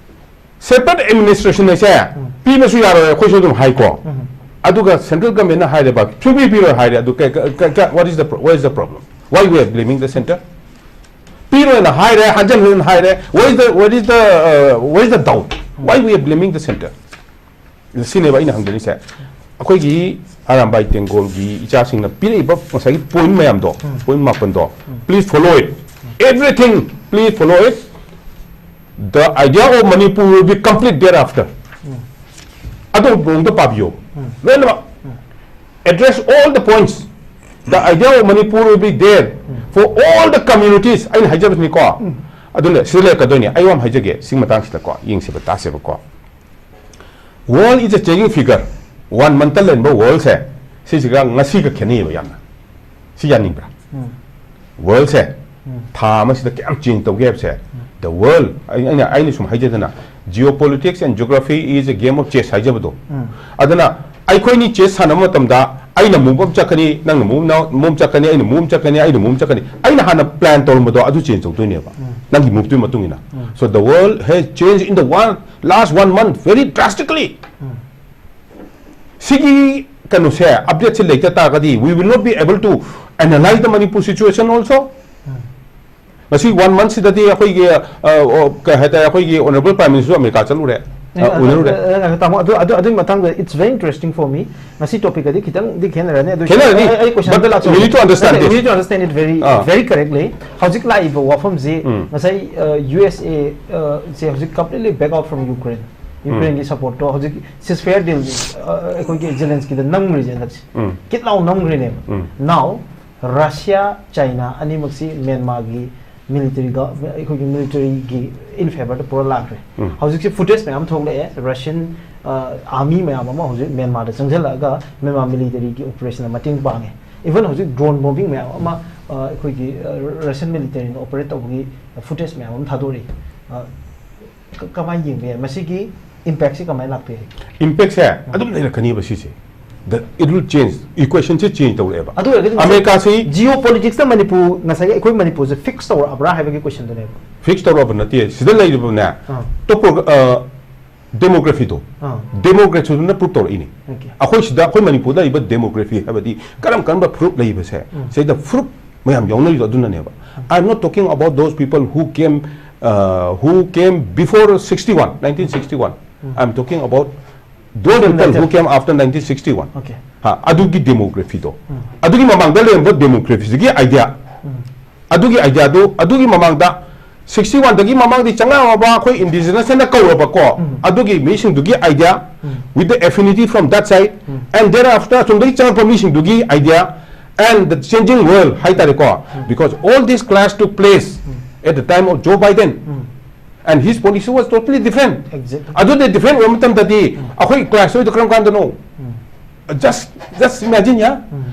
Separate administration ꯍꯥꯏꯁꯦ ꯎꯝ. ꯄꯤꯕꯁꯨ ꯌꯥꯔꯣꯏ, ꯑꯩꯈꯣꯏꯁꯨ ꯑꯗꯨꯝ ꯍꯥꯏꯀꯣ꯫ ꯎꯝ. ꯑꯗꯨꯒ central government ꯅ ꯍꯥꯏꯔꯦꯕ, ꯁꯨꯡꯄꯤ ꯄꯤꯔꯣꯏ ꯍꯥꯏꯔꯦ꯫ ꯑꯗꯨ ꯀ- ꯀ- ꯀ- what is the pro- what is the problem? Why we are blaming the centre? ꯄꯤꯔꯣꯏꯅ ꯍꯥꯏꯔꯦ, ꯍꯟꯖꯟ ꯍꯟꯖꯟ ꯍꯥꯏꯔꯦ꯫ Where is the what is the uh, where is the doubt? Why we are blaming the centre? ꯁꯤꯅꯦꯕ ꯑꯩꯅ ꯍꯪꯖꯔꯤꯁꯦ꯫ ꯑꯩꯈꯣꯏꯒꯤ ꯑꯔꯥꯝꯕꯥꯏ ꯇꯦꯡꯒꯣꯜꯒꯤ ꯏꯆꯥꯁꯤꯡꯅ ꯄꯤꯔꯛꯏꯕ ꯉꯁꯥꯏꯒꯤ point ꯃꯌꯥꯝꯗꯣ, um. Point ꯃꯥꯄꯟꯗꯣ, um. Please follow it. Everything, please follow it. The idea of Manipur will be complete thereafter. ꯎꯝ. ꯑꯗꯨ ꯃꯑꯣꯡꯗ ꯄꯥꯕꯤꯌꯣ꯫ ꯎꯝ. ꯂꯣꯏꯅꯃꯛ꯫ ꯎꯝ. Address all the points. The idea of Manipur will be there for all the communities. ꯑꯩꯅ ꯍꯥꯏꯖꯕꯁꯤꯅꯤꯀꯣ꯫ ꯎꯝ. ꯑꯗꯨꯅ ꯁꯤꯗ ꯂꯩꯔꯛꯀꯗꯣꯏꯅꯤ꯫ ꯑꯩ ꯋꯥ ꯑꯃ ꯍꯥꯏꯖꯒꯦ꯫ ꯁꯤ ꯃꯇꯥꯡꯁꯤꯗꯀꯣ ꯌꯦꯡꯁꯦꯕ, ꯇꯥꯁꯦꯕꯀꯣ꯫ World is a changing figure. One month ꯇ ꯂꯩꯔꯝꯕ world ꯁꯦ, ꯁꯤꯁꯤꯒ ꯉꯁꯤꯒ ꯈꯦꯠꯅꯩꯌꯦꯕ ꯌꯥꯝꯅ꯫ ꯁꯤ ꯌꯥꯅꯤꯡꯕ꯭ꯔꯥ? ꯎꯝ. World ꯁꯦ ꯎꯝ. ꯊꯥ ꯑꯃꯁꯤꯗ ꯀꯌꯥꯝ change ꯇꯧꯒꯦ ꯍꯥꯏꯕꯁꯦ, the world, ꯑꯩ- ꯑꯩꯅ ꯑꯩꯅ ꯁꯨꯝ ꯍꯥꯏꯖꯗꯅ, geopolitics and geography is a game of chess ꯍꯥꯏꯖꯕꯗꯣ꯫ ꯎꯝ. ꯑꯗꯨꯅ ꯑꯩꯈꯣꯏꯅꯤ chess ꯁꯥꯟꯅꯕ ꯃꯇꯝꯗ ꯑꯩꯅ move ꯑꯃ ꯆꯠꯀꯅꯤ, ꯅꯪꯅ move ꯑꯃ move ꯑꯃ ꯆꯠꯀꯅꯤ, ꯑꯩꯅ move ꯑꯃ ꯆꯠꯀꯅꯤ, ꯑꯩꯅ move ꯑꯃ ꯆꯠꯀꯅꯤ꯫ ꯑꯩꯅ ꯍꯥꯟꯅ plan ꯇꯧꯔꯝꯕꯗꯣ ꯑꯗꯨ change ꯇꯧꯗꯣꯏꯅꯦꯕ, ꯎꯝ. ꯅꯪꯒꯤ move ꯇꯨꯒꯤ ꯃꯇꯨꯡ ꯏꯟꯅ꯫ ꯎꯝ. So the world has changed in the one last one month very drastically. ꯎꯝ. ꯁꯤꯒꯤ ꯀꯩꯅꯣꯁꯦ, ꯑꯞꯗꯦꯠꯁꯦ ꯂꯩꯇ ꯇꯥꯔꯒꯗꯤ, we will not be able to analyze the Manipur situation also. ꯉꯁꯤ ꯋꯥꯟ ꯃꯟꯊꯁꯤꯗꯗꯤ ꯑꯩꯈꯣꯏꯒꯤ, ꯑ, ꯑ, ꯀꯩ ꯍꯥꯏꯇꯥꯔꯦ, ꯑꯩꯈꯣꯏꯒꯤ ꯑꯣꯅꯔꯦꯕꯜ ꯄ꯭ꯔꯥꯏꯝ ꯃꯤꯅꯤꯁꯇꯔ ꯑꯃꯦꯔꯤꯀꯥ ꯆꯠꯂꯨꯔꯦ, ꯑ, ꯎꯅꯔꯨꯔꯦ꯫ ꯑ, ꯑ, ꯇꯥꯃꯣ, ꯑꯗꯨ, ꯑꯗꯨ, ꯑꯗꯨꯒꯤ ꯃꯇꯥꯡꯗ it's very interesting for me. ꯉꯁꯤ ꯇꯣꯄꯤꯛꯀꯗꯤ ꯈꯤꯇꯪꯗꯤ ꯈꯦꯠꯅꯔꯅꯤ, ꯑꯗꯨ ꯈꯦꯠꯅꯔꯅꯤ, ꯑꯩ, ꯑꯩ ꯀꯣꯏꯁꯟ but ꯑꯝꯇ ꯂꯥꯛꯆꯧꯒꯦ꯫ We need to understand this. We need to understand it very, ah. Very correctly. ꯍꯧꯖꯤꯛ ꯂꯥꯛꯏꯕ ꯋꯥꯐꯝꯁꯤ, ꯎꯝ꯫ ꯉꯁꯥꯏ, ꯑ, ꯌꯨ ꯑꯦꯁ ꯑꯦ, ꯑ, ꯁꯦ ꯍꯧꯖꯤꯛ completely back out from Ukraine. ꯎꯝ꯫ ꯌꯨꯀ꯭ꯔꯦꯟꯒꯤ ꯁꯞꯄꯣꯔꯠꯇꯣ ꯍꯧꯖꯤꯛ ceasefire deal, ꯑ, ꯑꯩꯈꯣꯏꯒꯤ ꯖꯦꯂꯦꯟꯁꯀꯤꯗ ꯅꯝꯈ꯭ꯔꯤꯁꯦ ꯍꯟꯗꯛꯁꯦ꯫ ꯎꯝ꯫ ꯀꯤꯠ ꯂꯥꯎ ꯅꯝꯈ꯭ꯔꯤꯅꯦꯕ꯫ ꯎꯝ꯫ Now, ꯔꯁꯤꯌꯥ, ꯆꯥꯏꯅꯥ ꯑꯅꯤꯃꯛꯁꯤ ꯃ꯭ꯌꯥꯟꯃꯥꯔꯒꯤ ꯃꯤꯂꯤꯇꯔꯤꯒ, ꯑꯩꯈꯣꯏꯒꯤ ꯃꯤꯂꯤꯇꯔꯤꯒꯤ in favourꯗ ꯄꯨꯔ ꯂꯥꯛꯈ꯭ꯔꯦ꯫ ꯎꯝ꯫ ꯍꯧꯖꯤꯛꯁꯦ footage ꯃꯌꯥꯝ ꯊꯣꯛꯂꯛꯑꯦ, ꯔꯁꯤꯌꯟ, ꯑ, ꯑꯥꯔꯃꯤ ꯃꯌꯥꯝ ꯑꯃ ꯍꯧꯖꯤꯛ ꯃ꯭ꯌꯥꯟꯃꯥꯔꯗ ꯆꯪꯁꯤꯜꯂꯛꯑꯒ ꯃ꯭ꯌꯥꯟꯃꯥꯔ ꯃꯤꯂꯤꯇꯔꯤꯒꯤ ꯑꯣꯄꯔꯦꯁꯟꯗ ꯃꯇꯦꯡ ꯄꯥꯡꯉꯦ꯫ Even ꯍꯧꯖꯤꯛ drone bombing ꯃꯌꯥꯝ ꯑꯃ, ꯑ, ꯑꯩꯈꯣꯏꯒꯤ, ꯑ, ꯔꯁꯤꯌꯟ ꯃꯤꯂꯤꯇꯔꯤꯅ ꯑꯣꯄꯔꯦꯠ ꯇꯧꯕꯒꯤ footage ꯃꯌꯥꯝ ꯑꯃ ꯊꯥꯗꯣꯔꯛꯏ꯫ ꯑ, ꯀ-, ꯀꯃꯥꯏꯅ ꯌꯦꯡꯕ ꯌꯥꯏ? ꯃꯁꯤꯒꯤ impactꯁꯤ ꯀꯃꯥꯏꯅ ꯂꯥꯛꯄ ꯌꯥꯏ? Impactꯁꯦ ꯑꯗꯨꯝ ꯂꯩꯔꯛꯀꯅꯤꯕ ꯁꯤꯁꯦ꯫ The, it will change. Equationꯁꯦ change ꯇꯧꯔꯛꯑꯦꯕ꯫ ꯑꯗꯨ ꯑꯣꯏꯔꯒꯗꯤ ꯉꯁꯥꯏ ꯑꯃꯦꯔꯤꯀꯥꯁꯤ geopoliticsꯇ ꯃꯅꯤꯄꯨꯔ, ꯉꯁꯥꯏꯒꯤ ꯑꯩꯈꯣꯏ ꯃꯅꯤꯄꯨꯔꯁꯦ fix ꯇꯧꯔꯛꯑꯕ꯭ꯔꯥ ꯍꯥꯏꯕꯒꯤ questionꯗꯨꯅꯦꯕ꯫ Fix ꯇꯧꯔꯛꯑꯕ ꯅꯠꯇꯦ꯫ ꯁꯤꯗ ꯂꯩꯔꯤꯕꯅꯦ, ꯑꯥ꯫ Topo-, ꯑ, demographyꯗꯣ, ꯑꯥ꯫ Demographyꯗꯨꯅ prove ꯇꯧꯔꯛꯏꯅꯤ꯫ Okay꯫ ꯑꯩꯈꯣꯏ ꯁꯤꯗ, ꯑꯩꯈꯣꯏ ꯃꯅꯤꯄꯨꯔꯗ ꯂꯩꯔꯤꯕ demography ꯍꯥꯏꯕꯗꯤ ꯀꯔꯝ ꯀꯔꯝꯕ ꯐꯨꯔꯨꯞ ꯂꯩꯕꯁꯦ, ꯎꯝ꯫ ꯁꯤꯗ ꯐꯨꯔꯨꯞ ꯃꯌꯥꯝ ꯌꯥꯎꯅꯔꯤꯗꯣ ꯑꯗꯨꯅꯅꯦꯕ꯫ ꯎꯝ꯫ I'm not talking about those people who came, uh, who came before sixty-one, nineteen sixty-one. Um. I'm talking about those people who came after nineteen sixty-one. Okay꯫ ꯍꯥ, ꯑꯗꯨꯒꯤ demographyꯗꯣ꯫ ꯎꯝ꯫ ꯑꯗꯨꯒꯤ ꯃꯃꯥꯡꯗ ꯂꯩꯔꯝꯕ demographyꯁꯤꯒꯤ idea꯫ ꯎꯝ꯫ ꯑꯗꯨꯒꯤ ideaꯗꯨ, ꯑꯗꯨꯒꯤ ꯃꯃꯥꯡꯗ sixty-oneꯗꯒꯤ ꯃꯃꯥꯡꯗꯤ ꯆꯪꯉꯛꯑꯝꯃꯕ ꯑꯩꯈꯣꯏ indigenous ꯍꯥꯏꯅ ꯀꯧꯔꯕꯀꯣ, ꯎꯝ꯫ ꯑꯗꯨꯒꯤ ꯃꯤꯁꯤꯡꯗꯨꯒꯤ idea, um. With the affinity from that side, um. And thereafter ꯑꯁꯣꯝꯗꯒꯤ ꯆꯪꯉꯛꯄ ꯃꯤꯁꯤꯡꯗꯨꯒꯤ idea, and the changing world ꯍꯥꯏꯇꯥꯔꯦꯀꯣ, ꯎꯝ꯫ Because all this clash took place, um. At the time of Joe Biden, um. And his policy was totally different. Exactly. ꯑꯗꯨꯗꯤ different ꯑꯣꯏꯕ ꯃꯇꯝꯗꯗꯤ, ꯎꯝ꯫ ꯑꯩꯈꯣꯏ clash ꯇꯧꯔꯤꯗꯣ ꯀꯔꯝ ꯀꯥꯟꯗꯅꯣ? ꯎꯝ꯫ Just, just imagine, yeah? ꯎꯝ꯫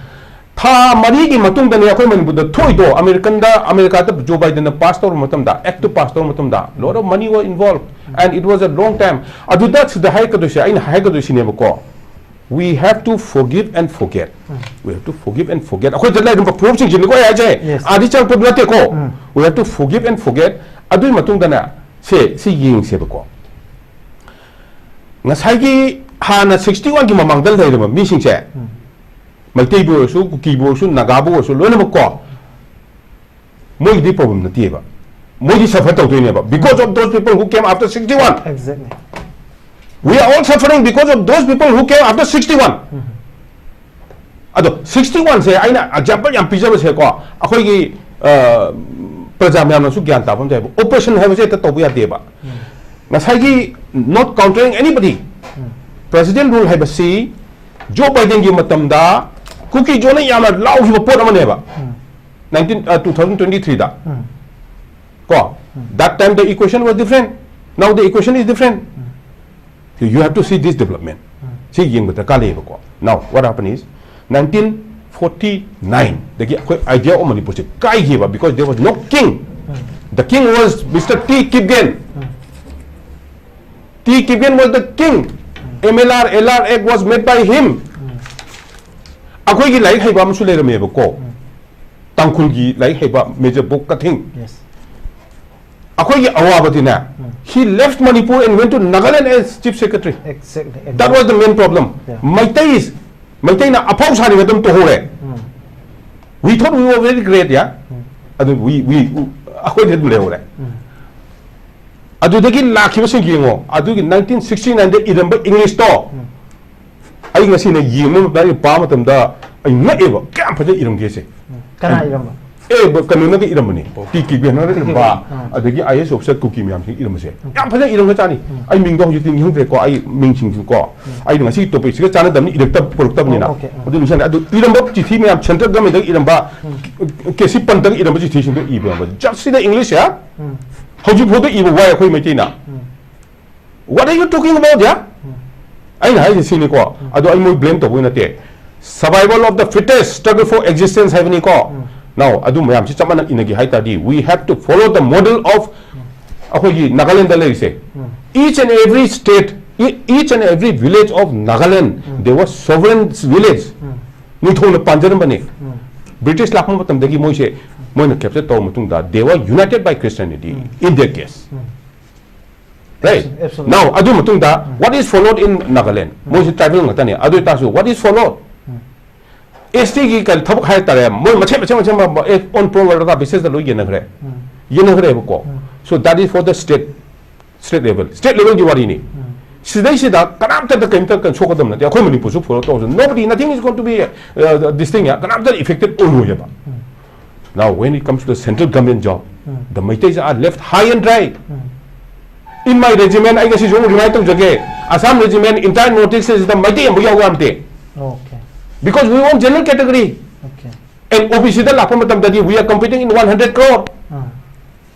ꯊꯥ ꯃꯔꯤꯒꯤ ꯃꯇꯨꯡꯗꯅꯦ ꯑꯩꯈꯣꯏ ꯃꯅꯤꯄꯨꯔꯗ ꯊꯣꯛꯏꯗꯣ, ꯑꯃꯦꯔꯤꯀꯥꯟꯗ, ꯑꯃꯦꯔꯤꯀꯥꯗ ꯖꯣ ꯕꯥꯏꯗꯟꯅ pass ꯇꯧꯔꯕ ꯃꯇꯝꯗ, actꯇꯨ pass ꯇꯧꯔꯕ ꯃꯇꯝꯗ, lot of money were involved, and it was a long time. ꯑꯗꯨꯗ ꯁꯤꯗ ꯍꯥꯏꯔꯛꯀꯗꯣꯏꯁꯦ, ꯑꯩꯅ ꯍꯥꯏꯔꯛꯀꯗꯣꯏꯁꯤꯅꯦꯕꯀꯣ, we have to forgive and forget. Um. We have to forgive and forget. ꯑꯩꯈꯣꯏꯗ ꯂꯩꯔꯝꯕ ꯐꯨꯔꯨꯞꯁꯤꯡꯁꯤꯅꯤꯀꯣ ꯑꯩ ꯍꯥꯏꯁꯦ, yes꯫ ꯑꯥꯗꯤ ꯆꯪꯉꯛꯄꯗꯨ ꯅꯠꯇꯦꯀꯣ꯫ ꯎꯝ꯫ We have to forgive and forget. ꯑꯗꯨꯒꯤ ꯃꯇꯨꯡꯗꯅꯦ, ꯁꯦ, ꯁꯤ ꯌꯦꯡꯁꯦꯕꯀꯣ꯫ ꯉꯁꯥꯏꯒꯤ ꯍꯥꯟꯅ ꯁꯤꯛꯁꯇꯤ ꯋꯥꯟꯒꯤ ꯃꯃꯥꯡꯗ ꯂꯩꯔꯕ ꯃꯤꯁꯤꯡꯁꯦ, ꯃꯩꯇꯩꯕꯨ ꯑꯣꯏꯔꯁꯨ, ꯀꯨꯀꯤꯕꯨ ꯑꯣꯏꯔꯁꯨ, ꯅꯥꯒꯥꯕꯨ ꯑꯣꯏꯔꯁꯨ, ꯂꯣꯏꯅꯃꯛ ꯀꯣ, ꯃꯣꯏꯒꯤꯗꯤ problem ꯅꯠꯇꯦꯕ꯫ ꯃꯣꯏꯗꯤ suffer ꯇꯧꯗꯣꯏꯅꯦꯕ, because of those people who came after sixty-one. Exactly. We are all suffering because of those people who came after sixty-one. ꯑꯗꯣ ꯁꯤꯛꯁꯇꯤ ꯋꯥꯟꯁꯦ ꯑꯩꯅ example ꯌꯥꯝ ꯄꯤꯖꯕꯁꯦꯀꯣ, ꯑꯩꯈꯣꯏꯒꯤ ꯑ, ꯄ꯭ꯔꯖꯥ ꯃꯌꯥꯝꯅꯁꯨ ꯒ꯭ꯌꯥꯟ ꯇꯥꯕ ꯑꯃ ꯂꯩꯌꯦꯕ, operation ꯍꯥꯏꯕꯁꯦ ꯍꯦꯛꯇ ꯇꯧꯕ ꯌꯥꯗꯦꯕ꯫ ꯉꯁꯥꯏꯒꯤ, not countering anybody, President rule ꯍꯥꯏꯕꯁꯤ ꯖꯣ ꯕꯥꯏꯗꯦꯟꯒꯤ ꯃꯇꯝꯗ ꯀꯨꯀꯤ ꯖꯣꯅ ꯌꯥꯝꯅ ꯂꯥꯎꯈꯤꯕ ꯄꯣꯠ ꯑꯃꯅꯦꯕ, nineteen, uh, two thousand twenty-three ꯗ꯫ ꯀꯣ, that time the equation was different, now the equation is different. You have to see this development. ꯁꯤ ꯌꯦꯡꯕ ꯗꯔꯀꯥꯔ ꯂꯩꯌꯦꯕꯀꯣ꯫ Now what happened is, nineteen forty-nine ꯗꯒꯤ ꯑꯩꯈꯣꯏ idea of ꯃꯅꯤꯄꯨꯔꯁꯦ ꯀꯥꯏꯈꯤꯕ, because there was no king. The king was Mister T Kipgen. T Kipgen was the king. M L R, L R Act was made by him. ꯑꯩꯈꯣꯏꯒꯤ ꯂꯥꯏꯔꯤꯛ ꯍꯩꯕ ꯑꯃꯁꯨ ꯂꯩꯔꯝꯃꯦꯕꯀꯣ, ꯇꯥꯡꯈꯨꯜꯒꯤ ꯂꯥꯏꯔꯤꯛ ꯍꯩꯕ Major Bok Kathing. Yes. ꯑꯩꯈꯣꯏꯒꯤ ꯑꯋꯥꯕꯗꯤꯅꯦ, he left Manipur and went to Nagaland as chief secretary. Exactly. That was the main problem. Yeah. Meitei, ꯃꯩꯇꯩꯅ ꯑꯐꯥꯎ ꯁꯥꯔꯤꯉꯩꯗ ꯑꯗꯨꯝ ꯇꯣꯛꯍꯧꯔꯦ꯫ We thought we were very great, yeah? ꯑꯗꯨ we, we, ꯑꯩꯈꯣꯏꯗꯤ ꯑꯗꯨꯝ ꯂꯩꯍꯧꯔꯦ꯫ ꯑꯗꯨꯗꯒꯤ ꯂꯥꯛꯈꯤꯕꯁꯤꯡ ꯌꯦꯡꯉꯣ, ꯑꯗꯨꯒꯤ nineteen sixty-nine ꯗ ꯏꯔꯝꯕ English ꯇꯣ, ꯑꯩ ꯉꯁꯤꯅ ꯌꯦꯡꯕ ꯃꯇꯝꯗ, ꯑꯩ ꯄꯥꯕ ꯃꯇꯝꯗ ꯑꯩ ꯉꯛꯑꯦꯕ, ꯀꯌꯥꯝ ꯐꯖꯅ ꯏꯔꯝꯒꯦꯁꯦ꯫ ꯀꯅꯥ ꯏꯔꯝꯕ? ꯑꯦ, ꯕ-, ꯀꯩꯅꯣꯅꯒ ꯏꯔꯝꯕꯅꯤ, ꯇꯤ ꯀꯤꯕꯦꯟꯅꯒ ꯏꯔꯝꯕ, ꯑꯥ꯫ ꯑꯗꯒꯤ I A S officer ꯀꯨꯀꯤ ꯃꯌꯥꯝꯁꯤꯡ ꯏꯔꯝꯕꯁꯦ ꯌꯥꯝ ꯐꯖꯅ ꯏꯔꯝꯒꯖꯥꯠꯅꯤ꯫ ꯑꯩ ꯃꯤꯡꯗꯣ ꯍꯧꯖꯤꯛꯇꯤ ꯅꯤꯡꯁꯤꯡꯗ꯭ꯔꯦꯀꯣ, ꯑꯩ ꯃꯤꯡꯁꯤꯡꯁꯨ ꯀꯣ, ꯑꯩꯅ ꯉꯁꯤꯒꯤ topic ꯁꯤꯒ ꯆꯥꯟꯅꯗꯕꯅꯤ, ꯏꯔꯛꯇꯕ, ꯄꯨꯔꯛꯇꯕꯅꯤꯅ꯫ ꯑꯣ, okay, ꯑꯥ꯫ ꯑꯗꯨ ꯅꯤꯡꯁꯤꯡꯉꯦ꯫ ꯑꯗꯨ ꯏꯔꯝꯕ ꯆꯤꯊꯤ ꯃꯌꯥꯝ central government ꯇꯒꯤ ꯏꯔꯝꯕ, ꯀꯦ ꯁꯤ ꯄꯟꯇꯒ ꯏꯔꯝꯕ ꯆꯤꯊꯤꯁꯤꯡꯗꯣ ꯏꯕ ꯌꯥꯎꯕ꯫ Just see the English, yeah? ꯍꯧꯖꯤꯛ ꯐꯥꯎꯗ ꯏꯕ ꯋꯥꯏ ꯑꯩꯈꯣꯏ ꯃꯩꯇꯩꯅ꯫ What are you talking about, yeah? ꯑꯩꯅ ꯍꯥꯏꯁꯦ ꯁꯤꯅꯤꯀꯣ, ꯑꯗꯣ ꯑꯩ ꯃꯣꯏ blame ꯇꯧꯕ ꯅꯠꯇꯦ꯫ Survival of the fittest, struggle for existence ꯍꯥꯏꯕꯅꯤꯀꯣ꯫ Now, ꯑꯗꯨ ꯃꯌꯥꯝꯁꯤ ꯆꯞ ꯃꯥꯟꯅ ꯏꯅꯒꯦ ꯍꯥꯏ ꯇꯥꯔꯗꯤ, we have to follow the model of ꯑꯩꯈꯣꯏꯒꯤ ꯅꯥꯒꯥꯂꯦꯟꯗ ꯂꯩꯔꯤꯁꯦ꯫ Each and every state, e-, each and every village of Nagaland, they were sovereign village. ꯅꯤꯡꯊꯧꯅ ꯄꯥꯟꯖꯔꯝꯕꯅꯤ꯫ British ꯂꯥꯛꯄ ꯃꯇꯝꯗꯒꯤ ꯃꯣꯏꯁꯦ, ꯃꯣꯏꯅ capture ꯇꯧꯔ ꯃꯇꯨꯡꯗ, they were united by Christianity in their case. Right? Absolutely. Now, ꯑꯗꯨ ꯃꯇꯨꯡꯗ, what is followed in Nagaland? ꯃꯣꯏꯁꯨ tribal ꯉꯥꯛꯇꯅꯦ꯫ ꯑꯗꯨ ꯑꯣꯏꯇꯥꯔꯁꯨ, what is followed? S T ꯒꯤ ꯀꯔꯤ ꯊꯕꯛ ꯍꯥꯏꯇꯥꯔꯦ, ꯃꯣꯏ ꯃꯁꯦꯟ, ꯃꯁꯦꯟ, ꯃꯁꯦꯟ, ꯃ-, ꯃ-, on pro rata basis ꯇ ꯂꯣꯏ ꯌꯦꯟꯅꯈ꯭ꯔꯦ꯫ ꯌꯦꯟꯅꯈ꯭ꯔꯦꯕꯀꯣ꯫ So that is for the state, state level. State level ꯒꯤ ꯋꯥꯔꯤꯅꯤ꯫ ꯁꯤꯗꯩꯁꯤꯗ ꯀꯅꯥꯝꯇꯗ ꯀꯔꯤꯝꯇ ꯀꯩꯅꯣ ꯁꯣꯛꯀꯗꯕ ꯅꯠꯇꯦ꯫ ꯑꯩꯈꯣꯏ ꯃꯅꯤꯄꯨꯔꯁꯨ follow ꯇꯧꯔꯁꯨ, nobody, nothing is going to be, uh, this thing, ꯀꯅꯥꯝꯇ affected ꯑꯣꯏꯔꯣꯏꯕ꯫ Now, when it comes to the central government job, the Meiteis are left high and dry. In my regiment, ꯑꯩ ꯉꯁꯤꯁꯨ ꯑꯃꯨꯛ remind ꯇꯧꯖꯒꯦ, Assam regiment, entire North East ꯁꯤꯗ ꯃꯩꯇꯩ ꯑꯃꯐꯥꯎ ꯌꯥꯎꯕ ꯌꯥꯝꯗꯦ꯫ Okay. Because we want general category. Okay. And O B C ꯗ ꯂꯥꯛꯄ ꯃꯇꯝꯗꯗꯤ, we are competing in one hundred crore Uh,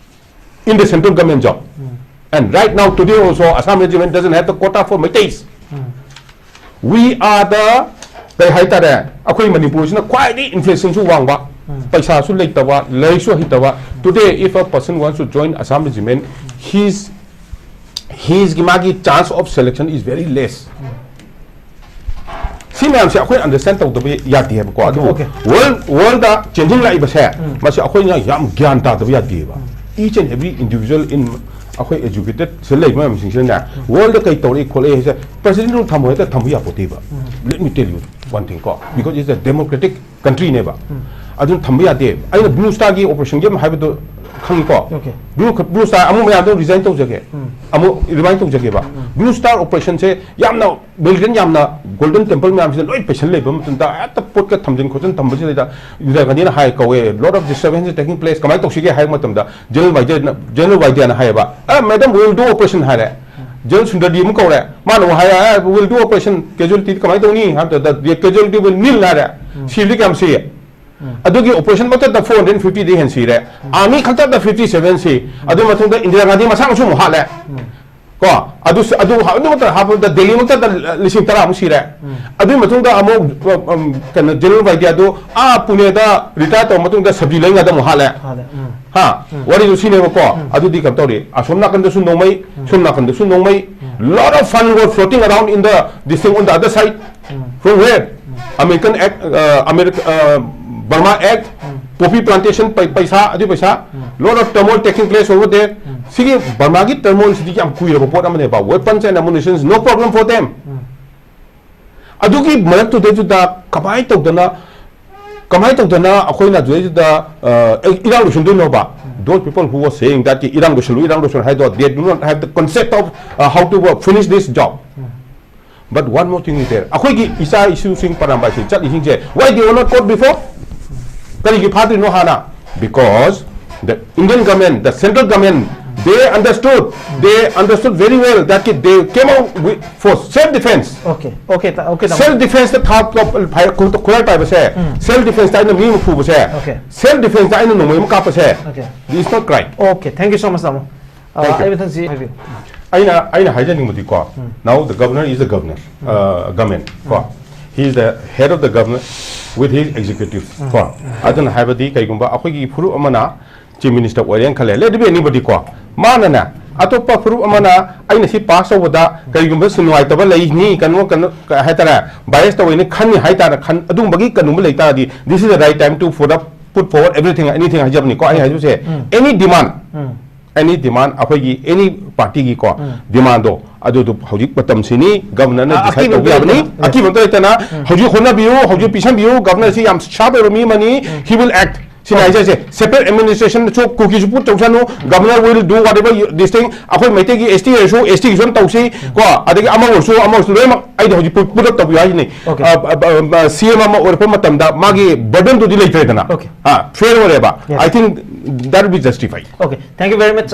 in the central government job. And right now, today also, Assam regiment doesn't have the quota for Meiteis. We are the, ꯀꯩ ꯍꯥꯏꯇꯥꯔꯦ, ꯑꯩꯈꯣꯏ ꯃꯅꯤꯄꯨꯔꯁꯤꯅ ꯈ꯭ꯋꯥꯏꯗꯒꯤ inflation ꯁꯨ ꯋꯥꯡꯕ, ꯄꯩꯁꯥꯁꯨ ꯂꯩꯇꯕ, ꯂꯥꯏꯔꯤꯛꯁꯨ ꯍꯩꯇꯕ꯫ Today, if a person wants to join Assam regiment, his, his, ꯒꯤ ꯃꯥꯒꯤ chance of selection is very less. ꯁꯤ ꯃꯌꯥꯝꯁꯦ ꯑꯩꯈꯣꯏ understand ꯇꯧꯗꯕ ꯌꯥꯗꯦ ꯍꯥꯏꯕꯀꯣ꯫ ꯑꯗꯨꯕꯨ Okay. World, world ꯗ changing ꯂꯥꯛꯏꯕꯁꯦ, ꯃꯁꯤ ꯑꯩꯈꯣꯏꯅ ꯌꯥꯝ ꯒ꯭ꯌꯥꯟ ꯇꯥꯗꯕ ꯌꯥꯗꯦꯕ꯫ Each and every individual in, ꯑꯩꯈꯣꯏ educated ꯁꯤꯗ ꯂꯩꯕ ꯃꯌꯥꯝꯁꯤꯡꯁꯤꯅꯅꯦ, world ꯗ ꯀꯩ ꯇꯧꯔꯛꯏ ꯈꯣꯠꯂꯛꯏ ꯍꯥꯏꯁꯦ, president ꯅ ꯊꯝꯃꯣ ꯍꯦꯛꯇ ꯊꯝꯕ ꯌꯥꯄꯣꯠꯇꯦꯕ꯫ Let me tell you one thing ꯀꯣ, because it's a democratic country ꯅꯦꯕ꯫ ꯑꯗꯨꯅ ꯊꯝꯕ ꯌꯥꯗꯦ꯫ ꯑꯩꯅ Blue Star ꯒꯤ operation ꯒꯤ ꯑꯃ ꯍꯥꯏꯕꯗꯣ ꯈꯪꯉꯤꯀꯣ? Okay. Blue, Blue Star ꯑꯃꯨꯛ ꯃꯌꯥꯝꯗꯣ resign ꯇꯧꯖꯒꯦ꯫ ꯑꯃꯨꯛ remind ꯇꯧꯖꯒꯦꯕ꯫ Blue Star operation ꯁꯦ ꯌꯥꯝꯅ militant, ꯌꯥꯝꯅ Golden Temple ꯃꯌꯥꯝꯁꯤꯗ ꯂꯣꯏ ꯄꯩꯁꯟ ꯂꯩꯕ ꯃꯇꯝꯗ, ꯍꯦꯛꯇ ꯄꯣꯠꯀ ꯊꯝꯖꯤꯟ ꯈꯣꯠꯆꯤꯟ ꯊꯝꯕꯁꯤꯗ, ꯏꯟꯗꯤꯔꯥ ꯒꯥꯟꯙꯤꯅ ꯍꯥꯏ ꯀꯧꯋꯦ, "Lot of disturbance is taking place, ꯀꯃꯥꯏꯅ ꯇꯧꯁꯤꯒꯦ?" ꯍꯥꯏꯕ ꯃꯇꯝꯗ, General ꯋꯥꯏꯗ꯭ꯌꯅ, General ꯋꯥꯏꯗ꯭ꯌꯅ ꯍꯥꯏꯌꯦꯕ, "ꯑꯦ, madam, we will do operation" ꯍꯥꯏꯔꯦ꯫ General ꯁꯨꯟꯗꯔꯗꯤ ꯑꯃꯨꯛ ꯀꯧꯔꯦ, ꯃꯥꯅ ꯑꯃꯨꯛ ꯍꯥꯏꯔꯦ, "ꯑꯦ, we will do operation, casualty ꯀꯃꯥꯏꯅ ꯇꯧꯅꯤ?" ꯍꯥꯏꯕ ꯃꯇꯝꯗ, "Casualty will nil" ꯍꯥꯏꯔꯦ꯫ ꯁꯤꯕꯗꯤ ꯀꯌꯥꯝ ꯁꯤ? ꯑꯗꯨꯒꯤ operation ꯃꯛꯇꯗ four hundred fifty ꯗꯤ ꯍꯦꯟ ꯁꯤꯔꯦ꯫ Army ꯈꯛꯇꯗ fifty seven ꯁꯤ꯫ ꯑꯗꯨ ꯃꯇꯨꯡꯗ ꯏꯟꯗꯤꯔꯥ ꯒꯥꯟꯙꯤ ꯃꯁꯥꯃꯛꯁꯨ ꯑꯃꯨꯛ ꯍꯥꯠꯂꯦ꯫ ꯀꯣ, ꯑꯗꯨ, ꯑꯗꯨ, ꯑꯗꯨ ꯃꯇꯝꯗ ꯍꯥꯞꯄꯗ ꯗꯦꯜꯂꯤ ꯃꯛꯇꯗ ꯂꯤꯁꯤꯡ ꯇꯔꯥꯃꯨꯛ ꯁꯤꯔꯦ꯫ ꯑꯗꯨꯒꯤ ꯃꯇꯨꯡꯗ ꯑꯃꯨꯛ, ꯎꯝ, ꯀꯩꯅꯣ, General ꯋꯥꯏꯗ꯭ꯌꯗꯨ ꯑꯥ ꯄꯨꯅꯦꯗ retire ꯇꯧꯔ ꯃꯇꯨꯡꯗ ꯁꯕꯖꯤ ꯂꯩꯉꯥꯗ ꯑꯃꯨꯛ ꯍꯥꯠꯂꯦ꯫ ꯍꯥꯠꯂꯦ꯫ ꯎꯝ꯫ ꯍꯥ? ꯋꯥꯔꯤꯗꯨ ꯁꯤꯅꯦꯕꯀꯣ꯫ ꯑꯗꯨꯗꯤ ꯀꯩꯅꯣ ꯇꯧꯔꯤ꯫ ꯑꯁꯣꯝ ꯅꯥꯀꯟꯗꯁꯨ ꯅꯣꯡꯃꯩ, ꯁꯣꯝ ꯅꯥꯀꯟꯗꯁꯨ ꯅꯣꯡꯃꯩ꯫ Lot of fund were floating around in the, this thing on the other side. From where? American act, uh, America, uh, Burma act, poppy plantation ꯄꯩ-, ꯄꯩꯁꯥ, ꯑꯗꯨ ꯄꯩꯁꯥ, lot of turmoil taking place over there. ꯁꯤꯒꯤ ꯕꯔꯃꯥꯒꯤ turmoil ꯁꯤꯗꯤ ꯌꯥꯝ ꯀꯨꯏꯔꯕ ꯄꯣꯠ ꯑꯃꯅꯦꯕ꯫ Weapons and ammunitions, no problem for them. ꯑꯗꯨꯒꯤ ꯃꯔꯛꯇꯨꯗꯩꯗꯨꯗ ꯀꯃꯥꯏꯅ ꯇꯧꯗꯅ, ꯀꯃꯥꯏꯅ ꯇꯧꯗꯅ ꯑꯩꯈꯣꯏꯅ ꯑꯗꯨꯗꯩꯗꯨꯗ, ꯑ, ꯏꯔꯥꯡ ꯂꯣꯏꯁꯤꯟꯗꯣꯏꯅꯣꯕ? Those people who were saying that ꯀꯤ ꯏꯔꯥꯡ ꯂꯣꯏꯁꯤꯜꯂꯨ, ꯏꯔꯥꯡ ꯂꯣꯏꯁꯤꯜꯂꯨ ꯍꯥꯏꯗꯣ, they do not have the concept of, uh, how to, uh, finish this job. But one more thing is there. ꯑꯩꯈꯣꯏꯒꯤ ꯏꯆꯥ ꯏꯁꯨꯁꯤꯡ ꯄꯔꯥꯝꯕꯥꯏꯁꯤꯡ ꯆꯠꯂꯤꯁꯤꯡꯁꯦ, why they were not caught before? ꯀꯔꯤꯒꯤ ꯐꯥꯗ꯭ꯔꯤꯅꯣ ꯍꯥꯟꯅ? Because the Indian government, the central government, they understood, they understood very well that they came out with, for self defense. Okay, okay, ta- okay, ꯇꯥꯃꯣ. Self defense ꯇ ꯊꯥ ꯈꯨꯠꯂꯥꯏ ꯄꯥꯏꯕꯁꯦ, self defense ꯇ ꯑꯩꯅ ꯃꯤ ꯑꯃ ꯐꯨꯕꯁꯦ, Okay. Self defense ꯇ ꯑꯩꯅ ꯅꯣꯡꯃꯩ ꯑꯃ ꯀꯥꯞꯄꯁꯦ, Okay. It's not crime. Okay, thank you so much, ꯇꯥꯃꯣ. Uh, Thank you. ꯑꯩ ꯃꯊꯪꯁꯤ ꯍꯥꯏꯕꯤꯌꯨ. ꯑꯩꯅ ꯑꯩꯅ ꯍꯥꯏꯖꯅꯤꯡꯕꯗꯤꯀꯣ, now the governor is the governor, uh, government ꯀꯣ, he is the head of the government with his executive ꯀꯣ. ꯑꯗꯨꯅ ꯍꯥꯏꯕꯗꯤ, ꯀꯩꯒꯨꯝꯕ ꯑꯩꯈꯣꯏꯒꯤ ꯐꯨꯔꯨꯞ ꯑꯃꯅ chief minister ꯑꯣꯏꯔꯦꯅ ꯈꯜꯂꯦ, let it be anybody ꯀꯣ, ꯃꯥꯅꯅꯦ, ꯑꯇꯣꯞꯄ ꯐꯨꯔꯨꯞ ꯑꯃꯅ ꯑꯩꯅ ꯁꯤ pass ꯇꯧꯕꯗ ꯀꯔꯤꯒꯨꯝꯕ ꯁꯤ ꯅꯨꯡꯉꯥꯏꯇꯕ ꯂꯩꯅꯤ, ꯀꯩꯅꯣ ꯀꯩꯅꯣ ꯀ- ꯍꯥꯏꯇꯥꯔꯦ, bias ꯇꯧꯋꯦꯅ ꯈꯟꯅꯤ ꯍꯥꯏꯇꯥꯔꯦ, ꯈꯟ ꯑꯗꯨꯒꯨꯝꯕꯒꯤ ꯀꯩꯅꯣꯝꯃ ꯂꯩ ꯇꯥꯔꯗꯤ, this is the right time to for the put forward everything, anything ꯍꯥꯏꯖꯕꯅꯤꯀꯣ꯫ ꯑꯩ ꯍꯥꯏꯖꯕꯁꯦ, any demand, any demand, ꯑꯩꯈꯣꯏꯒꯤ any party ꯒꯤꯀꯣ, demand ꯗꯣ ꯑꯗꯨꯗꯣ ꯍꯧꯖꯤꯛ ꯃꯇꯝꯁꯤꯅꯤ, governor ꯅ ꯑ- decide ꯑꯀꯤꯕ ꯇꯧꯕ ꯌꯥꯕꯅꯤ꯫ ꯂꯩꯇꯅ꯫ ꯑꯀꯤꯕ ꯑꯝꯇ ꯂꯩꯇꯅ ꯍꯧꯖꯤꯛ ꯍꯣꯠꯅꯕꯤꯌꯨ, ꯍꯧꯖꯤꯛ ꯄꯤꯁꯟꯕꯤꯌꯨ꯫ Governor ꯁꯤ ꯌꯥꯝ sharp ꯑꯣꯏꯕ ꯃꯤ ꯑꯃꯅꯤ, he will act꯫ ꯁꯤꯅ ꯍꯥꯏꯖꯔꯤꯁꯦ, separate administration ꯁꯨ ꯀꯨꯀꯤꯁꯨ put ꯇꯧꯁꯅꯨ, governor will do whatever you, this thing꯫ ꯑꯩꯈꯣꯏ ꯃꯩꯇꯩꯒꯤ S T ꯑꯣꯏꯔꯁꯨ S T ꯒꯤꯁꯨ ꯑꯗꯨꯝ ꯇꯧꯁꯤ ꯀꯣ, ꯑꯗꯒꯤ ꯑꯃ ꯑꯣꯏꯔꯁꯨ ꯑꯃ ꯑꯣꯏꯔꯁꯨ ꯂꯣꯏꯅꯃꯛ ꯑꯩꯗꯤ ꯍꯧꯖꯤꯛ put up ꯇꯧꯕꯤꯌꯨ ꯍꯥꯏꯁꯤꯅꯤ꯫ Okay. ꯑ, ꯑ, ꯑ, C M ꯑꯃ ꯑꯣꯏꯔꯛꯄ ꯃꯇꯝꯗ ꯃꯥꯒꯤ burden ꯗꯨꯗꯤ ꯂꯩꯇ꯭ꯔꯦꯗꯅ꯫ Okay. ꯑ, fair ꯑꯣꯏꯔꯦꯕ꯫ Yes. I think that will be justified꯫ Okay, thank you very much.